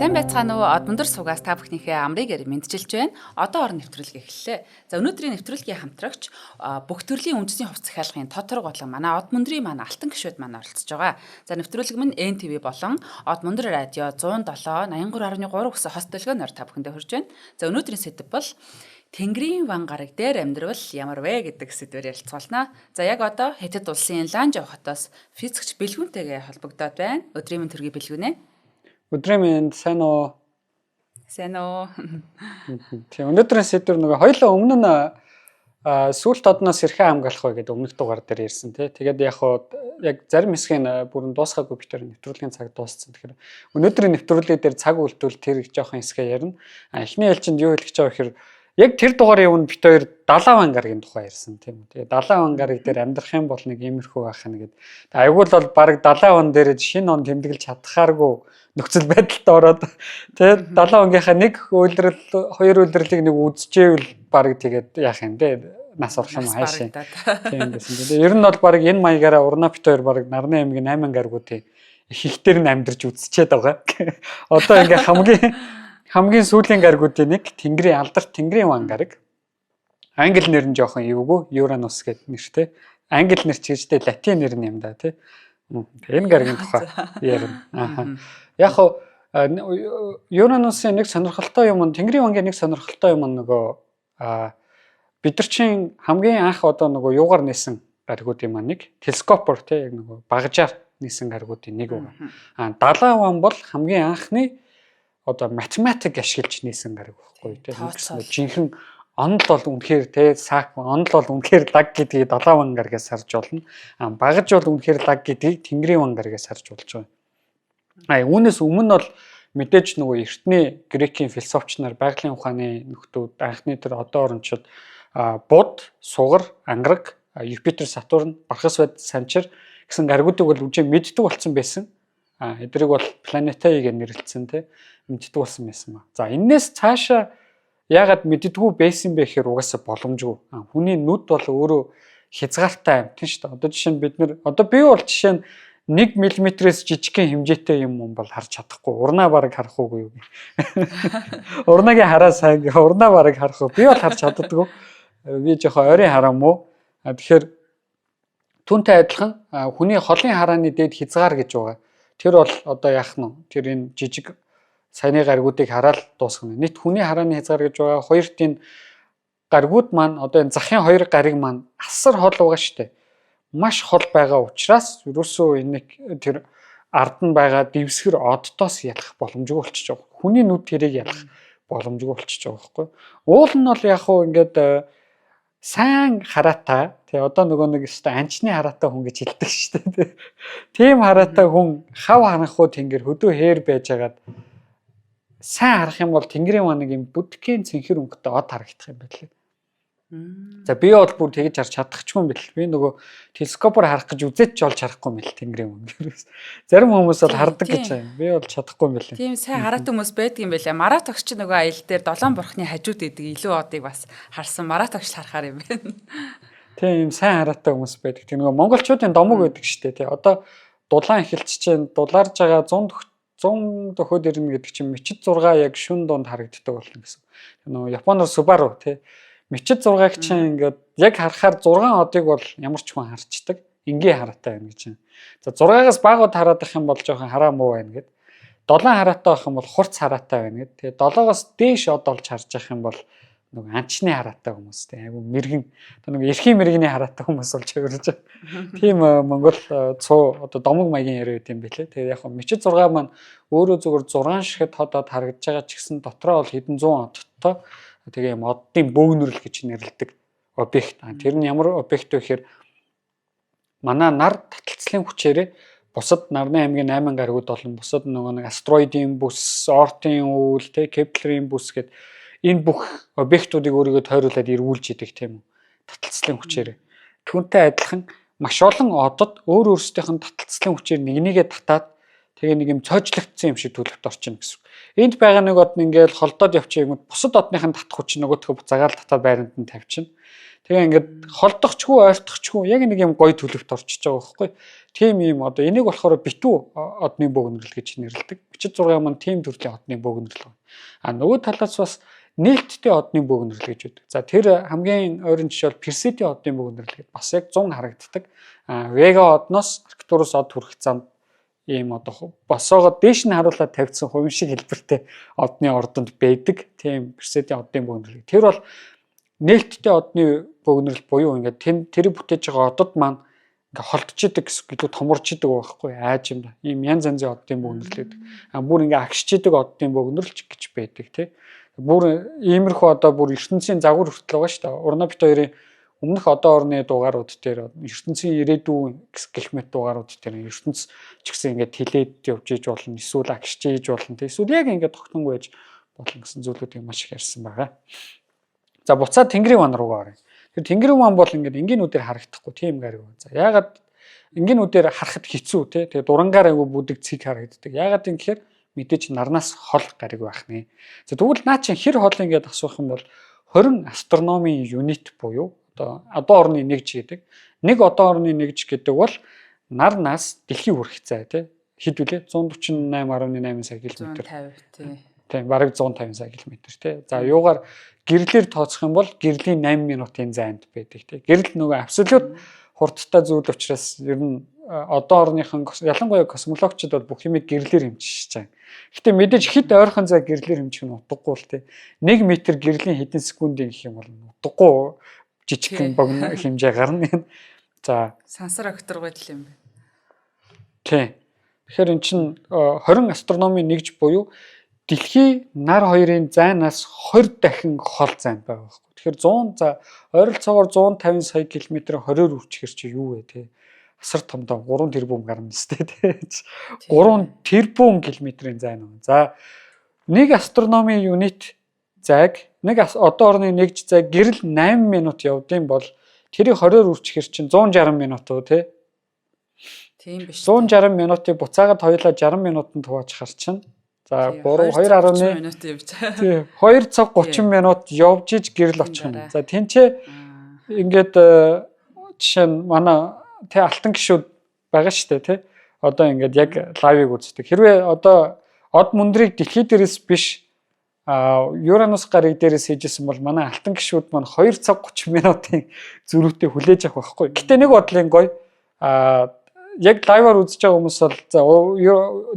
Сайн байцгаана уу? Одмондөр сугаас та бүхнийхээ амрыг мэдчилж байна. Одоо орон нэвтрүүлэг эхэллээ. За, өнөөдрийн нэвтрүүлгийн хамтрагч бүх төрлийн үндэсний хувцас захиалгын тодорхой болон манай Одмөндрийн маань алтан гишүүд маань оролцож байгаа. За, нэвтрүүлэг минь NTV болон Одмөндөр радио 107 83.3 гэсэн хост төлгөөнөөр та бүхэндээ хүрч байна. За, өнөөдрийн сэдэв бол Тэнгэрийн ван гараг дээр амьдрал ямар вэ гэдэг сэдвээр ярилцгаална. За, яг одоо Хятад улсын Ланжоо хотоос физикч Бэлгүнтэйгээ холбогдоод байна. Өдрийн мэнд төргий, Бэлгүнэ. Өдрийн мэнд, сайн уу? Сайн уу? Тийм, өнөөдрийн сэдвэр нөгөө хоёулаа өмнө нь сүүлд одноос хэрхэн хамгаалах вэ гэдэг өмнөх дугаар дээр ярьсан, тий. Тэгээд яг хуу яг зарим хэсгийг бүрэн дуусгаагүй, бид тэр нэвтрүүлгийн цаг дууссан. Тэгэхээр өнөөдрийн нэвтрүүлэг дээр цаг үлдвэл тэр жоохон хэсгээ ярина. А эхний ээлжинд юу хэлэх гэж байгаа гэхээр яг тэр дугаарын өмнө бид хоёр Далайн ван гарагийн тухай ярьсан, тийм үү. Тэгээ Далайн ван гараг дээр амьдрах юм бол нэг иймэрхүү байх нь гээд. Тэгээ айгуул бол баг Далайн ван дээр шинэ он тэмдэглэж чадхааргүй нөхцөл байдалд ороод, тэгээд Далайн вангийнхаа нэг үйлрэл, хоёр үйлрэлийг нэг үзчихээвэл баг тэгээд яах юм те, нас орох юм хайшаа. Тийм байсан. Тэгээ ер нь бол баг энэ маягаараа урнаа бит хоёр баг Нарны аймгийн 8 гаригуудын ихтер нь амьдарч үзчихэд байгаа. Одоо ингээ хамгийн хамгийн сүүлийн гаригуудын нэг Тэнгэрийн алдарт Тэнгэрийн ван гариг. Англи нэр нь жоохон эвгүй, Uranus гэдэг нэртэй. Англи нэр ч гэжтэй латин нэр нь юм да, тий. Энэ гаригийн тухай ярина. Ааха. Яг хоо Uranus-ын нэг сонирхолтой юм нь, Тэнгэрийн вангийн нэг сонирхолтой юм нь нөгөө бид нар чинь хамгийн анх одоо нөгөө юугаар нээсэн гаригуудын маань нэг телескопор, тий, яг нөгөө багажаар нээсэн гаригуудын нэг байгаа. А Далайн ван бол хамгийн анхны одоо математик ашиглаж нээсэн гариг байхгүй, тий. Жинхэнэ онол бол үнэхээр, те, сак онол бол үнэхээр лаг гэдгийг Далайн ван гаригаас харж болно. А багаж бол үнэхээр лаг гэдгийг Тэнгэрийн ван гаригаас харж болж байгаа. А үүнээс өмнө бол мэдээж нөгөө эртний грекийн философч нар, байгалийн ухааны нөхдүүд анхны тэр одоо орончид Буд, Сугар, Ангараг, Юпитер, Сатурн, Бархас бод, Санчир гэсэн гаригуудыг бол үжи мэддэг болсон байсан. А эдрийг бол планетаи гэж нэрлэсэн, те, мэддэг болсон байсан ба. За, энээс цаашаа яагаад мэддэггүй байсан бэ гэхээр угаасаа боломжгүй. Хүний нүд бол өөрөө хязгаартай амьтан шүү дээ. Одоо жишээ нь бид нар, одоо би бол жишээ нь 1 мм-ээс жижигхэн хэмжээтэй юм юм бол харж чадахгүй. Урнаа бараг харах уугүй юу. Урнагийн хараа сайн, урнаа бараг харах уу. Би бол харж чаддаггүй. Би жоохон ойрын хараа муу. Тэгэхээр түүнтэй адилхан хүний холын харааны дээд хязгаар гэж байгаа. Тэр бол одоо яах нь тэр энэ жижиг саяны гаригуудыг хараад дуусгана. Нийт хүний харааны хязгаар гэж байгаа. Хоёрт энэ гаригууд маань, одоо энэ захын хоёр гариг маань асар хол байгаа шүү дээ. Маш хол байгаа учраас ерөөсөө энэ тэр ард нь байгаа дэвсгэр оддоос ялах боломжгүй болчихж байгаа. Хүний нүд тэрийг ялах боломжгүй болчихж байгаа байхгүй. Уул нь бол яг хуу ингээд сайн хараатай, тий, одоо нөгөө нэг өстой анчны хараатай хүн гэж хэлдэг шүү дээ. Тийм хараатай хүн хав харанхуй тэнгэр хөдөө хээр байжгаад сайн харах юм бол Тэнгэрийн ван нэг юм бүдгэн цэнхэр өнгөтэй од харагдах юм байна лээ. За, би бол бүр тэгж харж чадахгүй юм бэл. Би нөгөө телескопоор харах гэж үзээч ч олж харахгүй юм бэл Тэнгэрийн ван. Зарим хүмүүс бол хардаг гэж байна. Би бол чадахгүй юм бэл. Тийм, сайн хараатай хүмүүс байдаг юм байлаа. Марат огч нөгөө аялал дээр Долоон бурхны хажууд идэг илүү одыг бас харсан. Марат огч харахаар юм байна. Тийм, сайн хараатай хүмүүс байдаг. Тийм, нөгөө монголчуудын домог байдаг шүү дээ. Тий. Одоо дулаан эхэлж чинь дулаарж байгаа 100 100 дөхөөд ирнэ гэдэг чинь мечид 6 яг шүн дунд харагддаг болно гэсэн. Нөгөө Японоор Subaru, тий. Мечид 6-ыг чинь ингээд яг харахаар 6 одыг бол ямар ч хүн харчдаг. Энгийн хараатай байна гэж. За, 6-аас бага од хараад их юм бол жоохон хараа муу байна гэд. 7 хараатай байх юм бол хурц хараатай байна гэд. Тэгээ 7-оос дээш од олж харж явах юм бол нөгөө анчны хараатай хүмүүс, тийм, айгу мэрэгэн, одоо нөгөө эрхийн мэрэгний хараатай хүмүүс болж хувирж байгаа. Тийм, Монгол цуу одоо домог маягийн яриа байт юм билээ. Тэгээ яг мечид 6 маань өөрөө зөвхөн 6 шихэд тодод харагдаж байгаа ч гэсэн дотроо бол хэдэн зуун одтой, тэгээ юм оддын бөөгнөрөл гэж нэрлэдэг объект. Тэр нь ямар объект вэ гэхээр манай нар таталцлын хүчээрээ бусад Нарны аймгийн 8 гаригууд болон бусад нөгөө нэг астероидын бүс, Ортын үйл, тэ, Кеплерийн бүс гэд энэ бүх объектуудыг өөрийгөө тойруулаад эргүүлж идэг, тийм үү? Таталцлын хүчээр. Түүнтэй адилхан маш олон одод өөр өөрсдийнх нь таталцлын хүчээр нэг нэгээ татаад, тэгээ нэг юм цоожлогдсон юм шиг төлөвт орчихно гэсэн. Энд байгаа нэг од нь ингээл холдоод явчих юм, бусад одных нь татах хүч нөгөөтгөө буцаагаал татаад байранд нь тавьчихна. Тэгээ ингээд холдохчгүй, ойртохчгүй яг нэг юм гоё төлөвт орчиж байгаа байхгүй. Тийм юм одоо энийг болохоор битүү одны бөөгнөрөл гэж нэрлэдэг. Бичит 6 маань тийм төрлийн одны бөөгнөрөл байна. А нөгөө талаас бас нээлттэй одны бөөгнөрөл гэж байдаг. За тэр хамгийн ойрын жишээ бол Персидийн одны бөөгнөрөл гэдэг бас яг 100 харагддаг. А Вега одноос Арктурус од хүрэх замд ийм одоо босоогоо дээш нь харуулаад тавьсан хувин шиг хэлбэртэй одны ордонд байдаг. Тийм Персидийн одны бөөгнөрөл. Тэр бол нээлттэй одны бөөгнөрөл буюу ингээд тэрийг бүтээж байгаа одод маань ингээ холдож идэг гэсэн илүү томорч идэг байхгүй аажимд ийм янз янзын оддын бөөгнөрөл гэдэг. А бүр ингээ агшиж идэг оддын бөөгнөрөл ч гэж байдаг тий. Бүр иймэрхүү одоо бүр ертөнцийн загвар хүртэл байгаа шүү дээ. Урнаа бит хоёрын өмнөх одоо орны дугаарууд дээр ертөнцийн ирээдүйн гэх мэт дугаарууд дээр ертөнц ч гэсэн ингээд тэлээд явж иж болно, эсвэл агшиж иж болно тий. Эсвэл яг ингээд тогтнонгүй байж болно гэсэн зүйлүүдийг маш их ярьсан байгаа. За буцаад Тэнгэрийн ван руугаа оръё. Тэр Тэнгэрийн ван бол ингээд энгийн нүдээр харагдахгүй тийм гариг. За яагаад энгийн нүдээр харахад хэцүү тий. Тэгээ дурангаар айгу бүдэг цэг харагддаг. Яагаад юм гэхээр мэдээж нарнаас хол гариг байх нэ. За тэгвэл наа чин хэр хол ингээд асуух юм бол 20 астрономийн юнит буюу одоо орны нэгж гэдэг. Нэг одоо орны нэгж гэдэг бол нарнаас дэлхий хүрэх зай тий. Хэд вүлээ? 148.8 сая километр. 150 тий. Тийм, бараг 150 сая километр тий. За юугаар гэрлээр тооцох юм бол гэрлийн 8 минутын зайд байдаг тий. Гэрэл нөгөө абсолют хурдтай зүйл учраас ер нь одоо орныхон ялангуяа космологчид бол бүх юмыг гэрлээр хэмжиж байгаа. Гэтэ мэдээж хэд ойрхон зай гэрлээр хэмжих нь утгагүй л тий. 1 метр гэрлийн хэдэн секундын гэх юм бол утгагүй жижигхэн богино хэмжээ гарна. За сансар огторгой л юм байна. Тий. Тэгэхээр эн чинь 20 астрономийн нэгж буюу дэлхий нар хоёрын зайнаас 20 дахин хол зайд байгаа байхгүй. Тэгэхээр 100 за ойролцоогоор 150 сая километр 20-оор үрчгэр чи юу вэ те? Асар том доо 3 тэрбум гарна сте те. 3 тэрбум километрийн зайн байна. За нэг астрономийн юнит зайг нэг одоо орны нэгж зай гэрэл 8 минут явдсан бол тэрийг 20-оор үрчгэр чинь 160 минут уу те? Тийм биш. 160 минутыг буцаагаад хоёулаа 60 минутанд хуваачихар чинь за 3 2.1 минут явж. Тий 2 цаг 30 минут явж иж гэрэл очих юм. За тэнцээ ингээд жишээ нь манай тэ алтан гişүүд байгаа шүү дээ тий. Одоо ингээд яг лайвыг үздэг. Хэрвээ одоо од мөндрийг дэлхий дээрээс биш Уранус гарыг дээрээс хийжсэн бол манай алтан гişүүд маань 2 цаг 30 минутын зөрүүтэй хүлээж авах байхгүй. Гэтэ нэг бодлын гоё яг лайваар үзэж байгаа хүмүүс бол за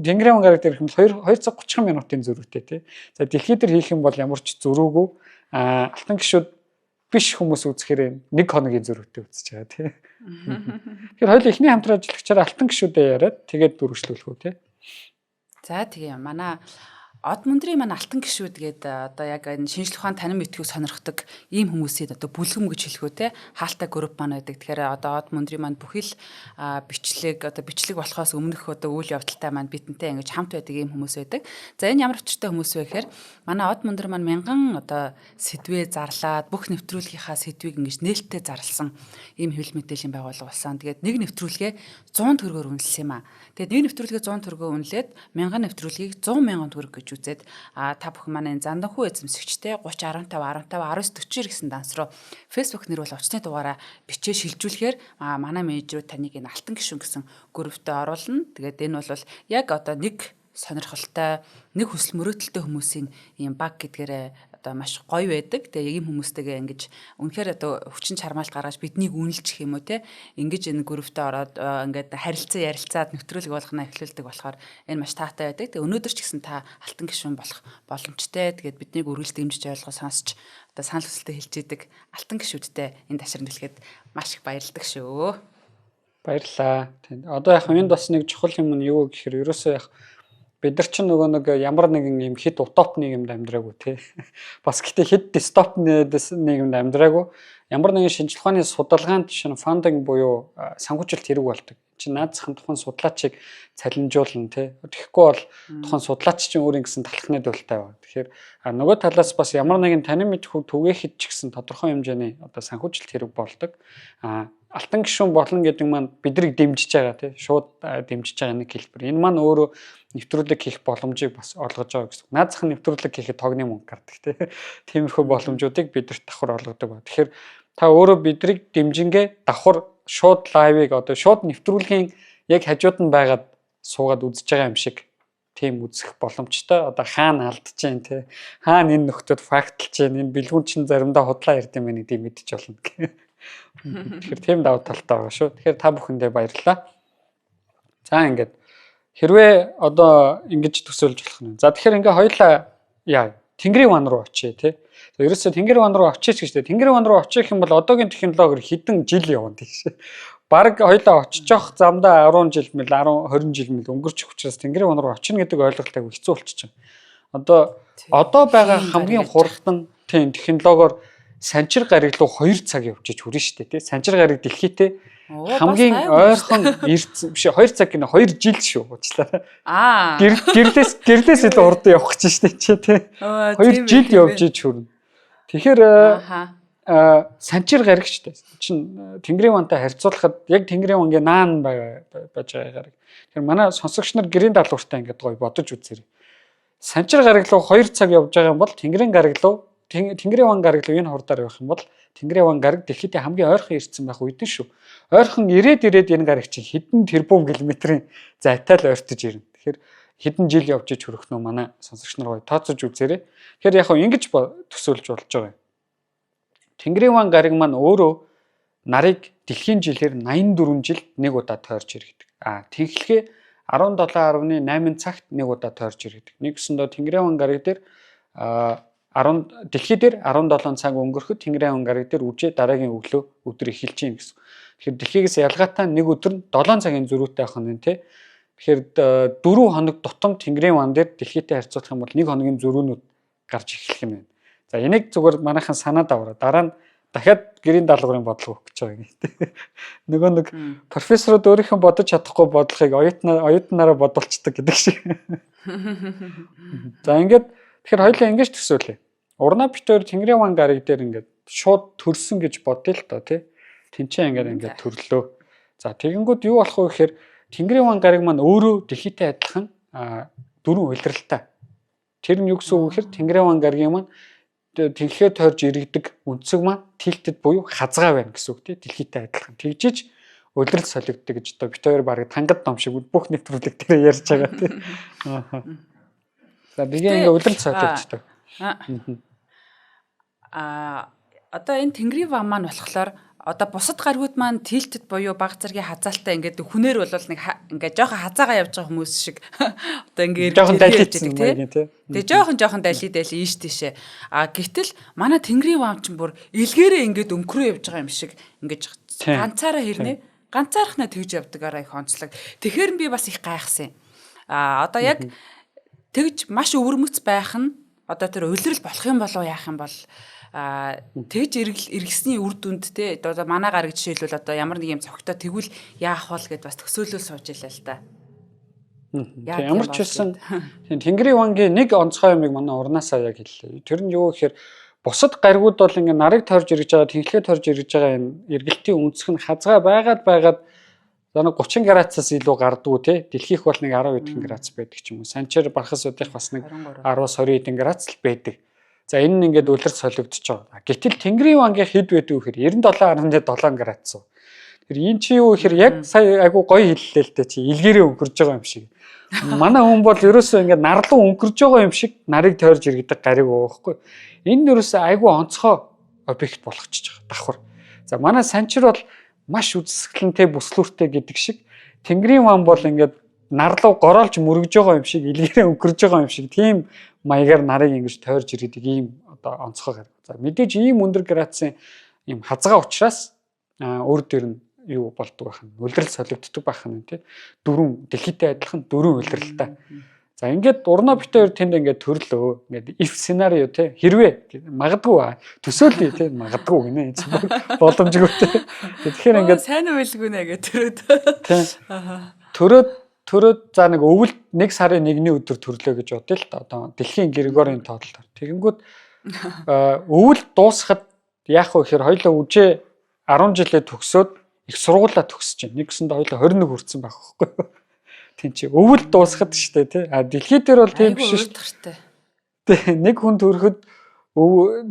Тэнгэрийн гараг дээр юм 2 2 цаг 30 минутын зөрүүтэй тий. За дэлхий дээр хийх юм бол ямар ч зөрүүгүй алтан гişүүд биш хүмүүс үзэхээр 1 хоногийн зөрүүтэй үзэж байгаа тий. Тэгэхээр хоёул эхний хамтран ажиллагчаар алтан гişүүдээ яриад тэгээд дөрвөлжлүүлэх үү тий. За тэгээ манай од мөндрийн маань алтан гişүүд гээд одоо яг энэ шинжлэх ухаан танин мэдхүйг сонирхдаг ийм хүмүүсийг одоо бүлгэм гэж хэлэх үү те хаалтай групп маань байдаг. Тэгэхээр одоо од мөндрийн маань бүхэл бичлэг одоо бичлэг болохоос өмнөх одоо үйл явдалтай маань бидэнтэй ингэж хамт байдаг ийм хүмүүс байдаг. За энэ ямар учиртай хүмүүс вэ гэхээр манай од мөндөр маань мянган одоо сэдвээ зарлаад бүх нэвтрүүлгийнхаа сэдвийг ингэж нээлттэй зарласан ийм хэвлэл мэдээллийн байгууллага болсон. Тэгээд нэг нэвтрүүлгээ 100 төгрөгөөр үнэлсэн юм а. Тэгээд нэг нэвтрүүлгээ 100 төгрөгөөр үнэлээд мянган нэвтрүүлгийг 100 мянган төгрөг гэж үзээд та бүхэн манай энэ занданхүү эзэмшигчтэй 30 15 15 19 40 гэсэн данс руу Facebook нэр бол утасны дугаараа бичээ шилжүүлэхээр манай менежерүүд таныг энэ алтан гишүүн гэсэн групптээ оруулна. Тэгээд энэ бол яг одоо нэг сонирхолтой, нэг хүсэл мөрөөдөлтэй хүмүүсийн ийм баг гэдгээрээ одоо маш гоё байдаг. Тэгээ ийм хүмүүстэйгээ ингэж үнэхээр одоо хүчин чармаалт гаргаж биднийг үнэлчих юм уу те ингэж энэ групптээ ороод ингээд харилцаа ярилцаад нэвтрүүлэг болгоно эхлүүлдэг болохоор энэ маш таатай байдаг. Тэгээ өнөөдөр ч гэсэн та алтан гишүүн болох боломжтой. Тэгээд биднийг үргэлж дэмжиж ойлгоо сонсч одоо санал хүсэлтээ хэлж идэг алтан гишүүдтэй энэ ташран дэлгэхэд маш их баярлдаг шүү. Баярлалаа. Тийм. Одоо яг энд бас нэг чухал юм нь юу гэхээр ерөөсөө яг бид нар чинь нөгөө нэг ямар нэгэн юм хит утоп нийгэмд амьдраагүй тий. Бас гэтээ хит дистоп нийгэмд амьдраагүй. Ямар нэгэн шинжлэх ухааны судалгаанд шинэ фандинг буюу санхүүжилт хэрэг болдог. Чи наад захын тухайн судлаачийг цалинжуулна тий. Тэгэхгүй бол тухайн судлаач чинь өөр ингэсэн талхны дултай байна. Тэгэхээр нөгөө талаас бас ямар нэгэн танин мэдхүй түгээхэд ч гэсэн тодорхой хэмжээний одоо санхүүжилт хэрэг болдог. Алтан гишүүн болно гэдэг маань бидрийг дэмжиж байгаа тий шууд дэмжиж байгаа нэг хэлбэр. Энэ маань өөрөө нэвтрүүлэг хийх боломжийг бас олгож байгаа гэсэн. Наад захын нэвтрүүлэг хийхэд тогны мөнгө гардаг тий. Тиймэрхүү боломжуудыг бидэрт давхар олгодог ба. Тэгэхээр Та өөрөө бидрийг дэмжингээ давхар шууд live-ыг одоо шууд нэвтрүүлгийн яг хажууд нь байгаад суугаад үзэж байгаа юм шиг тийм үзэх боломжтой. Одоо хаана алдаж जैन те. Хаана энэ нөхдүүд fact-лж Jain, энэ бэлгүүн чинь заримдаа худлаа ярьд юм байна гэдгийг мэдчих болно. Тэгэхээр тийм давуу талтай байгаа шүү. Тэгэхээр та бүхэндээ баярлалаа. За, ингээд хэрвээ одоо ингэж төсөөлж болох нь. За, тэгэхээр ингээ хоёлаа яа, Тэнгэрийн ван руу очие те. За, ерөөсөө Тэнгэрийн ван руу очиж гэж те. Тэнгэрийн ван руу очих юм бол одоогийн технологиор хэдэн жил явна тийш. Бараг хоёлаа очиж явах замдаа 10 жил мэл, 10 20 жил мэл өнгөрчих учраас Тэнгэрийн ван руу очино гэдэг ойлголт айгүй хэцүү болчихж байгаа. Одоо байгаа хамгийн хурдан тийм технологиор Санчир гариг руу 2 цаг явж иж хүрнэ шүү дээ тий. Санчир гариг дэлхийтэй хамгийн ойрхон ирц биш, 2 цаг гинэ, 2 жил шүү, уучлаарай. Гэрлээс илүү урд явах гэж шүү дээ чи тий. 2 жил явж иж хүрнэ. Тэгэхээр Санчир гариг шүү дээ. Чин Тэнгэрийн вантай харьцуулахад яг Тэнгэрийн вангийн наан байж байгаа гариг. Тэгэхээр манай сонсогч нар гэрийн даалгавартай ингээд гоё бодож үзээрэй. Санчир гариг руу 2 цаг явж байгаа юм бол Тэнгэрийн гариг руу, Тэнгэрийн ван гариг руу энэ хурдаар явах юм бол Тэнгэрийн ван гариг дэлхийд хамгийн ойрхон ирсэн байх үед нь шүү. Ойрхон ирээд ирээд энэ гариг чинь хэдэн тэрбум километрийн зайтай л ойртож ирнэ. Тэгэхээр хэдэн жил явж иж хүрэх нөө, манай сонсогч нар гоё тооцож үзээрэй. Тэгэхээр яг хөө ингэж төсөөлж болж байгаа юм. Тэнгэрийн ван гариг маань өөрөө нарыг дэлхийн жилээр 84 жил нэг удаа тойрж иргэдэг. А тэнхлэгээ 17.8 цагт нэг удаа тойрж иргэдэг. Нэгсэндээ Тэнгэрийн ван гариг дээр 10, дэлхий дээр 17 цаг өнгөрөхөд Тэнгэрийн ван гариг дээр үжээ дараагийн өглөө өдөр эхэлж гин гэсэн. Тэгэхээр дэлхийгээс ялгаатай нэг өдөр нь 7 цагийн зөрүүтэй байх нь тий. Тэгэхээр 4 хоног тутам Тэнгэрийн ван дээр дэлхийтэй харьцуулах юм бол 1 хоногийн зөрүүнүүд гарч эхлэх юм байна. За, энийг зүгээр манайхан санаад аваарай. Дараа нь дахиад гэрийн даалгаврын бодлого өгөх гэж байгаа юм. Нөгөө нэг профессорууд өөрийнхөө бодож чадахгүй бодлогыг оюутнаараа бодолцдог гэдэг шиг. За, ингээд тэгэхээр хоёулаа ингэж төсөөлье. Урнаа бит хоёр Тэнгэрийн ван гариг дээр ингээд шууд төрсөн гэж бодъё л доо тий. Тинчээ ингээд ингээд төрлөө. За, тэгэнгүүт юу болох вэ гэхээр Тэнгэрийн ван гариг маань өөрөө дэлхийтэй адилхан дөрвөн улиралтай. Тэр нь юу гэсэн үг гэхээр Тэнгэрийн ван гаригийн маань тэнхлэгээ тойрж иргэдэг өнцөг маань tilted буюу хазгай байна гэсэн үг тий, дэлхийтэй адилхан. Тэгжиж улирал солигддог гэж одоо бит хоёр бараг тангад ном шиг бүх нэвтрүүлэг дээр ярьж байгаа тий. Аа. За, тэгээ ингээ улирал солигддог. Аа, одоо энэ Тэнгэрийн ван маань болохоор одоо бусад гаригууд маань tilted буюу баг зэргийн хазаалтай, ингээд хүнээр бол нэг ингээд жоохон хазаагаа явж байгаа хүмүүс шиг одоо ингээд жоохон далийцсан тий. Тэгээ жоохон жоохон дали дали ийш тийшээ. А гэтэл манай Тэнгэрийн ван чинь бүр илгээрээ ингээд өнгөрөө явж байгаа юм шиг ингээд ганцаараа хэрнээ ганцаархнаа тэгж явдгаараа их онцлог. Тэгэхээр би бас их гайхсан юм. А одоо яг тэгж маш өвөрмөц байх нь одоо тэр улирал болох юм болов уу, яах юм бол тэгж эргэсний үр дүнд те, одоо манай гараг жишээлбэл одоо ямар нэг юм цогтой тэгвэл яах бол гэд бас төсөөлөл сууж илаа л да. Ямар ч байсан тийм Тэнгэрийн вангийн нэг онцгой юмыг манай урнаасаа яг хэллээ. Тэр нь юу гэхээр бусад гаригууд бол ингээ нарыг тойрж ирж байгаа, тэнхлэгээ тойрж ирж байгаа энэ эргэлтийн өнцөг нь хазгай байгаад байгаад за нэг 30 градусаас илүү гардгуу те. Дэлхийх бол нэг 10 хэдэн градус байдаг ч юм уу. Санчир Бархас удих бас нэг 10-аас 20 хэдэн градус л байдаг. За, энэ нь ингээд улирч солигдож байгаа. Гэтэл Тэнгэрийн вангийн хэд байдаг вэ гэхээр 97.7 градус. Тэр энэ чи юу гэхээр яг сая айгу гоё хэллээ л дээ, чи илгээрээ өнгөрж байгаа юм шиг. Манай хүн бол ерөөсөө ингээд нарлуу өнгөрж байгаа юм шиг нарыг тойрж иргэдэг гариг байхгүй. Энэ нь ерөөсөө айгу онцгой объект болгочихж байгаа давхар. За, манай Санчир бол маш үзэсгэлэнтэй, бүслүүртэй гэдэг шиг Тэнгэрийн ван бол ингээд нарлуу гороолж мөргөж байгаа юм шиг, илгээрээ өнгөрж байгаа юм шиг тийм маягаар нарыг ингэж тойрж иргэдэг ийм одоо онцгой гариг. За, мэдээж ийм өндөр градусын ийм хазгай учраас өөр дээр нь юу болдог байх нь, улирал солигддог байх нь тий, дөрвөн дэлхийтэй адилхан дөрвөн улиралтай. За, ингээд урнаа бит хоёр тэнд ингээд төрлөө. Ингээд if scenario тий, хэрвээ магадгүй төсөөлье тий, магадгүй гинэ, боломжгүй тий. Тэгэхээр ингээд сайн уу байлгүй нэ гэж төрөөд. Тий. Төрөөд за нэг өвөл 1 сарын 1-ний өдөр төрлөө гэж бодъё л да. Одоо дэлхийн Григорийн тоололтоор. Тэгэнгүүт өвөл дуусахад яах вэ гэхээр хоёлаа үжээ 10 жилээ төгсөөд их сургуулаа төгсөж байна. Нэгсэндээ хоёлаа 21 хүрсэн байх байхгүй юу? Тийм чи өвөл дуусахад штэ тий. А дэлхий дээр бол тийм биш шүү дээ. Тий, нэг хүн төрөхөд,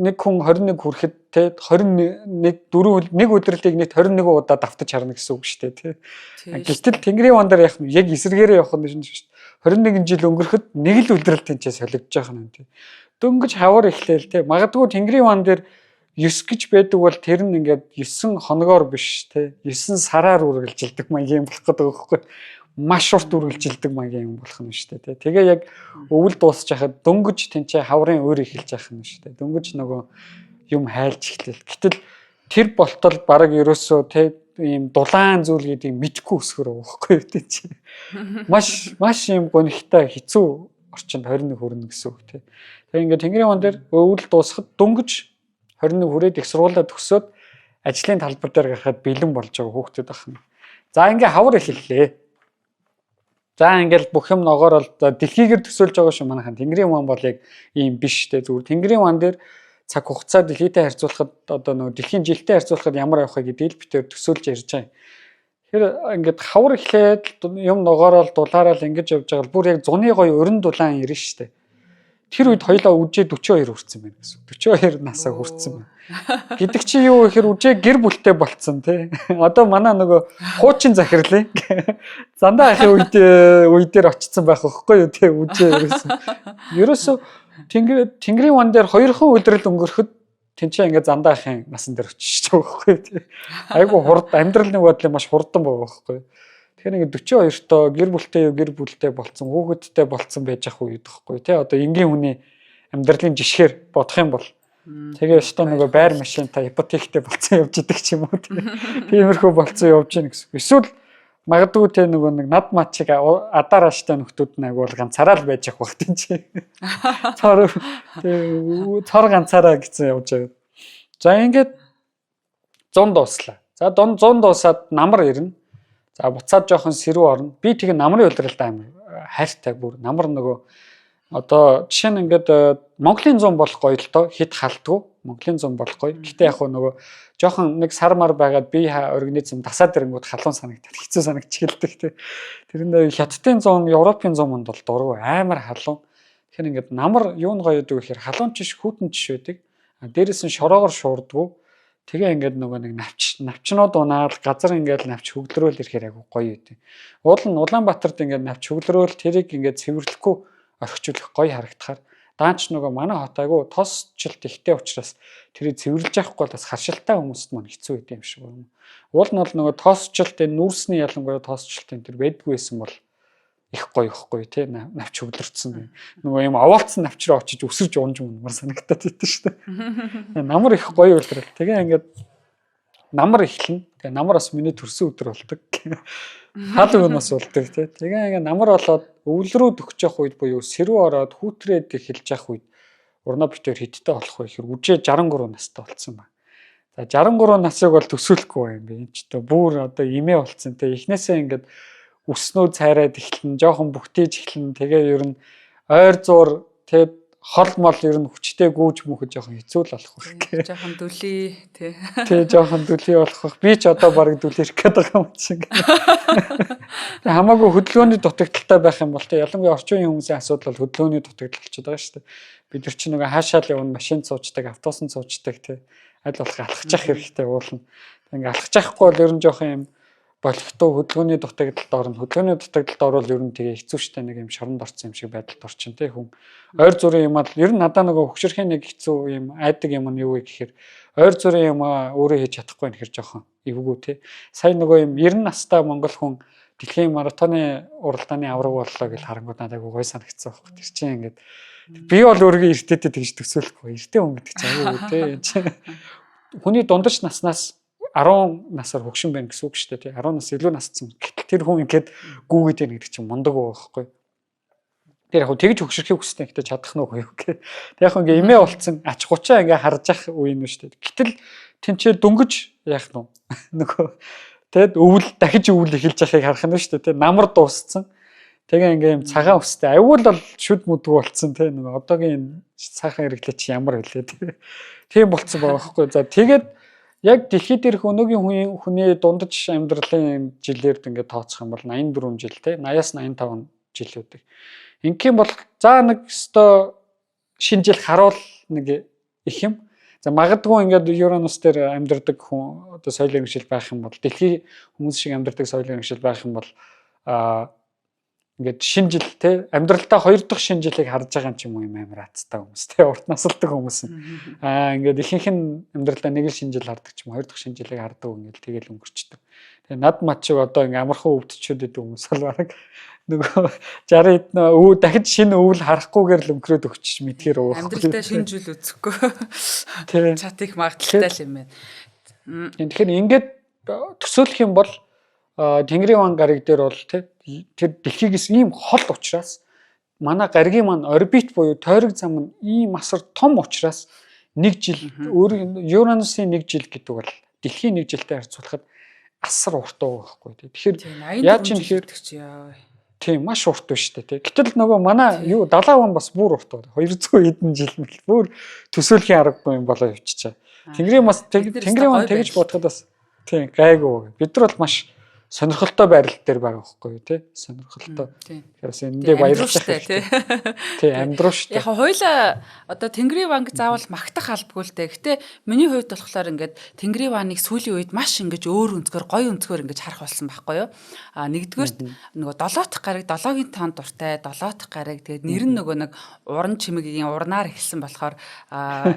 нэг хүн 21 хүрэхэд тэ 21 4 нэг удирлыг нийт 21 удаа давтаж харна гэсэн үг шүү дээ тий. Гэтэл Тэнгэрийн ван дээр яг эсрэгээрээ явах нь шүү дээ. 21 жил өнгөрөхөд нэг л удирал тэнцээ солигдож байгаа юм тий. Дөнгөж хавар эхлээл тий. Магадгүй Тэнгэрийн ван дээр 9 гэж байдаг бол тэр нь ингээд 9 хоногоор биш тий. 9 сараар үргэлжилдэг маягийн болох гэдэг байхгүй маш урт үргэлжилдэг маягийн юм болох нь шүү дээ. Тэгээ яг өвөл дуусч хахад дөнгөж тэнцээ хаврын өөр эхэлж явах нь шүү дээ. Дөнгөж нөгөө юм хайлж эхлэв. Гэтэл тэр болтол бараг ерөөсөө тэ ийм дулаан зүйл гэдгийг мэдэхгүй өсгөр байгаа байхгүй юу тий. Маш маш ийм гонигтай хэцүү орчинд 21 хүрнэ гэсэн үг тий. Тэгээ ингээд Тэнгэрийн ван дээр өвөл дуусахад дөнгөж 21 хүрээд их сургуулаа төгсөөд ажлын талбар дээр гарахад бэлэн болж байгаа хүүхдүүд ахна. За ингээ хавар эхэллээ. За ингээл бүх юм ногоор бол дэлхийгэр төсөөлж байгаа шүү манайхан. Тэнгэрийн ван бол яг ийм биш те. Зүгээр Тэнгэрийн ван дээр цаг хугацаа дэлхийтэй харьцуулахад одоо нөгөө дэлхийн жилтэй харьцуулахад ямар явах вэ гэдгийг л бид төсөөлж ярьж байгаа юм. Тэгэхээр ингээд хавар эхлээд юм ногоорол дулаарал ингэж явж байгаа л бүр яг зуны гоё өрн дулаан ирнэ штэ. Тэр үед хоёлаа үжээ 42 хүрсэн байна гэсэн. 42 насаа хүрсэн байна. Гэдэг чи юу гэхээр үжээ гэр бүлтэй болцсон тий. Одоо манай нөгөө хуучин захирлын зандаа ахын үед үе дээр очсон байх байхгүй юу тий үжээ ерөөсөө. Ерөөсөө Тэнгэрийн ван дээр хоёрхан үлрэл өнгөрөхөд тэнцээ ингээд зандаа ахын насан дээр очиж байгаа байхгүй юу тий. Айгу хурд амьдрал нэг бодлын маш хурдан байгаа байхгүй юу. Тэгэхээр ингээд 42-тоо гэр бүлтэй юу гэр бүлтэй болцсон хүүхэдтэй болцсон байж ах үед байхгүй тий. Одоо энгийн хүний амьдралын жишгээр бодох юм бол тэгээ өстөө нөгөө байр машинта ипотектэй болцсон явж идэг ч юм уу тий. Тиймэрхүү болцсон явж гин гэсэн. Эсвэл магадгүй те нөгөө нэг над мат чиг адаар ааштай нөхдүүд нь агуул ганцаараа л байж ах бах тийм чи. Цор цор ганцаараа гэсэн явж байгаа. За ингээд 100 дууслаа. За 100 дуусаад намар ирнэ. За буцаад жоохон сэрүү орно. Би тэгээ намрын улиралд амар хайртай бүр намар нөгөө одоо жишээ нь ингээд Монголын зун бол гоё л доо хит халтгүй Монголын зун бол гоё. Гэтэ яг нөгөө жоохон нэг сар мар байгаад бие организм дасаад ирэнгүүт халуун санагдаад хэцүү санагдчихэлдэг тий. Тэрэндээ Хятадын зун, Европын зун манд бол дургу амар халуун. Тэгэхээр ингээд намар юу нь гоё гэдэг вэ гэхээр халуун чиш хүйтэн чиш байдаг. А дээрэс нь шороогоор шуурдгүү. Тэгээ ингээд нөгөө нэг навч навчнууд унаал газар ингээд навч хөглөрөөл ирэхээр айгу гоё гэдэг. Уул нь Улаанбаатарт ингээд навч хөглөрөөл тэрийг ингээд цэвэрлэхгүй орхичлох гоё харагдахаар даанч нөгөө манай хот айгу тосчлт ихтэй учраас тэрийг цэвэрлж явахгүй бас харшилтай хүмүүст маань хэцүү байд юм шиг байна. Уул нь бол нөгөө тосчлт энэ нүүрсний ялангуяа тосчлт энэ төр байдгүй байсан бол их гоё ихгүй тий навч хөглөрцөн. Нөгөө юм овоолцсон навч руу очиж өсөрж унж мунмар санагдаад идэв шүү дээ. Намар их гоё үлрэл. Тэгээ ингээд намар эхлэнэ. Тэгээ намар бас миний төрсөн өдөр болдог. Хал өгөн бас болдог тий. Тэгээ ингээд намар болоод өвөл рүү төгсөх явах үед буюу сэрүү ороод хүүтрээд эхэлж явах үед урнаа битээр хэдтэй болох вэ гэхээр үжээ 63 настай болцсон байна. За 63 насыг бол төсөөлөхгүй юм би. Энд ч одоо бүр одоо имээ болцсон те. Эхнээсээ ингээд өснөө цайраад эхлэн, жоохон бүгтийж эхлэн. Тэгээ ер нь ойр зуур те хол мол ер нь хүчтэй гүүж мөхөж жоохон хэцүү л болох байх. Жоохон дүлий тий. Тий, жоохон дүлий болох байх. Би ч одоо бараг дүлийрэх гээд байгаа юм шиг. Тэг хамаагүй хөдөлгөөний дутагдaltaй байх юм бол тий ялангуяа орчин үеийн хүмүүсийн асуудал бол хөдөлгөөний дутагдал болчиход байгаа шүү дээ. Бид нар чинь нөгөө хаашаа л явна машин суучдаг, автобусан суучдаг тий. Аль болох алхачих хэрэгтэй уулна. Ингээ алхаж явахгүй бол ер нь жоохон юм болохтой хөдөлгөөний дутагдалд орно. Хөдөлгөөний дутагдалд орвол ер нь тэгээ хэцүү шттэ нэг юм шоронд орсон юм шиг байдалд орчин тий хүн. Ойр зургийн юм ал ер нь надаа нөгөө хөгшөрхийн нэг хэцүү юм айдаг юм нь юу вэ гэхээр ойр зургийн юм өөрөө хийж чадахгүй юм гэхэр жоохон эвгүй тий. Сая нөгөө юм 90 настай монгол хүн дэлхийн маратоны уралдааны авраг боллоо гэж харангууд надад айгүй гой санагдсан байхгүй. Тэр чинь ингээд би бол өөрийгөө эртээтэй тэгж төсөөлөхгүй. Эртээ хүн гэдэг чинь айгүй тий. Хүний дундаж наснаас 10 насаар хөгшин байна гэсэн үг шүү дээ тий. 10 нас илүү насцсан. Гэтэл тэр хүн ингээд гүүгээд байна гэдэг чинь мундаг байгаа байхгүй. Тэр яг тэгж хөгшөрхийг хүсдэг гэхдээ чадах нь үгүй юу гэх. Тэг яг ингээ эмээ болцсон ач гучаа ингээ харж ах үе юм шүү дээ. Гэтэл тэнцээ дөнгөж яах нь нөгөө тэгэд өвөл дахиж өвөл эхэлж яхахыг харах нь шүү дээ. Тэ намар дууссан. Тэгээ ингээ юм цагаан өстэй. Аюул бол шүд мүдгүү болцсон те нөгөө одоогийн сайхан хэрэглээ чи ямар вүлээ те. Тийм болцсон байгаа байхгүй. За тэгээд яг дэлхийд дээрх өнөөгийн хүний дундаж амьдралын жилээр ингээд тооцох юм бол 84 жил те 80-аас 85 жил үүдэг. Ингийн бол за нэг өстой шинэ жил харуул нэг их юм. За магадгүй ингээд Uranus дээр амьдардаг хүн одоо соёл иргэншил байх юм бол дэлхийн хүмүүс шиг амьдардаг соёл иргэншил байх юм бол ингээд шинэ жил те амьдралдаа хоёр дахь шинэ жилийг харж байгаа юм ч юм уу, юм амар азтай хүмүүс те, урт насалдаг хүмүүс. Ингээд ихэнх нь амьдралдаа нэг л шинэ жил хардаг ч юм, хоёр дахь шинэ жилийг хардаг, ингээд тэгэл өнгөрчдөг. Тэгээ над мат шиг одоо ингээд амархан өвдчихэд байдаг хүмүүс бол бараг нөгөө 60 хэд өвөө дахиж шинэ өвөл харахгүйгээр л өнгөрөөд өгчих мэдхээр өө. Амьдралдаа шинэ жил үзэхгүй. Чат их магадлалтай л юм байна. Тэгэхээр ингээд төсөөлөх юм бол Тэнгэрийн ван гариг дээр бол тэр дэлхийгээс ийм хол учраас, манай гаригийн маань орбит буюу тойрог зам нь ийм асар том учраас нэг жил өөр Uranus-ын нэг жил гэдэг бол дэлхийн нэг жилтэй харьцуулахад асар урт байгаа байхгүй. Тэгэхээр яаж юм тэгэхээр тийм маш урт байна шүү дээ. Гэтэл нөгөө манай юу далайн ван бас бүр урт байна. 200 хэдэн жил мэл бүр төсөөлхийн аргагүй юм болоо явчихжээ. Тэнгэрийн бас Тэнгэрийн ван тэгж бодоход бас тийм гайгүй. Бид нар бол маш сонирхолтой байрлал дээр байгаа байхгүй юу, тий, сонирхолтой. Тэгэхээр бас энэндээ баярлах хэрэгтэй, тий, амьдруу шүү дээ. Яг хоёлаа одоо Тэнгэрийн ванг заавал магтах албагүй л дээ. Гэтэ миний хувьд болохоор ингээд Тэнгэрийн ваныг сүүлийн үед маш ингэж өөр өнцгөр, гоё өнцгөр ингэж харах болсон байхгүй юу. Нэгдүгээрт нөгөө долоот гараг, долоогийн тоон дуртай, долоот гараг, тэгээд нэр нь нөгөө нэг уран чимэгийн урнаар эхэлсэн болохоор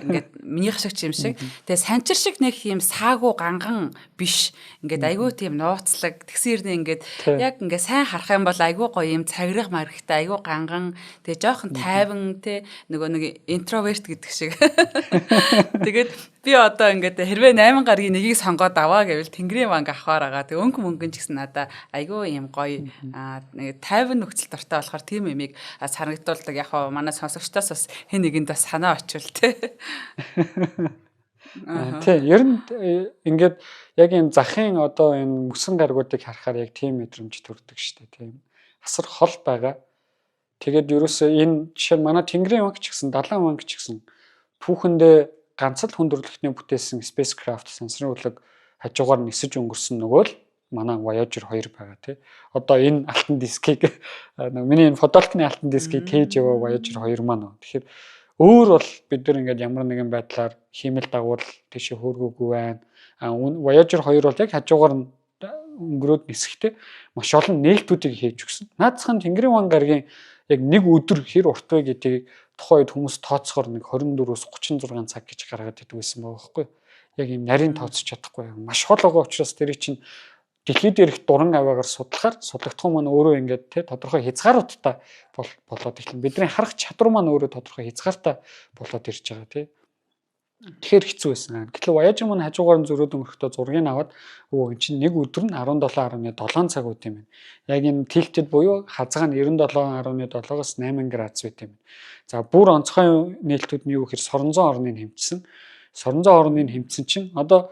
ингээд минийх шиг юм шиг. Тэгээд санчир шиг нэг юм саагүй ганган биш. Ингээд айгүй тийм нууцлаг, тэгсэн хэрнээ ингээд яг ингээд сайн харах юм бол айгүй гоё юм цагирах маргатай, айгүй ганган, тэгээ жоохон тайван те, нөгөө нэг интроверт гэдэг шиг. Тэгээд би одоо ингээд хэрвээ 8 гарагийн нэгийг сонгоод аваа гэвэл Тэнгэрийн ванг авахаар байгаа. Тэгээ өнгө мөнгөн ч гэсэн надаа айгүй юм гоё нэг тайван нөхцөл дортой болохоор тийм юмыг санагдуулдаг. Яг хоо манай сонсогчдоос бас хэн нэгэнд бас санаа очвол те. Тий, ер нь ингээд яг энэ захын одоо энэ мөсөн гаргуудыг харахаар яг тийм мэдрэмж төрдөг шүү дээ, тийм. Асар хол байгаа. Тэгээд ерөөсөө энэ жишээ нь манай Тэнгэрийн ванг ч гэсэн, далайн ванг ч гэсэн түүхэндээ ганц л хүн төрөлхтний бүтээсэн spacecraft сансрын үлэг хажуугаар нисэж өнгөрсөн нөгөө л манай Voyager 2 байгаа, тий. Одоо энэ алтан дискийг, миний энэ фотолкны алтан дискийг тээж яваа Voyager 2 маань. Тэгэхээр өөр бол бид нар ингээд ямар нэгэн байдлаар хиймэл дагуул тийшээ хөөргөөгүй байна. Voyager 2 бол яг хажуугаар нь өнгөрөөд нисэхдээ маш олон нээлтүүдийг хийж өгсөн. Наадсах нь Тэнгэрийн ван гарагийн яг нэг өдөр хэр урт вэ гэдгийг тухайн үед хүмүүс тооцохоор нэг 24-өөс 36 цаг гэж гаргаад идэг байсан байгаа байхгүй. Яг ийм нарийн тооцож чадахгүй. Маш хол байгаа учраас тэрийг чинь дэлхий дээрх дуран аваагаар судлахаар судлагдах маань өөрөө ингээд те тодорхой хязгааруудтай болоод эхэлнэ. Бидний харах чадвар маань өөрөө тодорхой хязгаартай болоод ирж байгаа, тий. Тэгэхээр хэцүү байсан. Гэтэл Voyager маань хажуугаар нь зөрөөд өнгөрөхдөө зургийг аваад өө эн чинь нэг өдөр нь 17.7 цаг үт юм байна. Яг энэ tilted буюу хазгаа нь 97.7-оос 8 градус байт юм. За бүр онцгой нээлтүүд нь юу гэхээр соронзон орныг хэмжсэн. Соронзон орныг хэмжсэн чинь одоо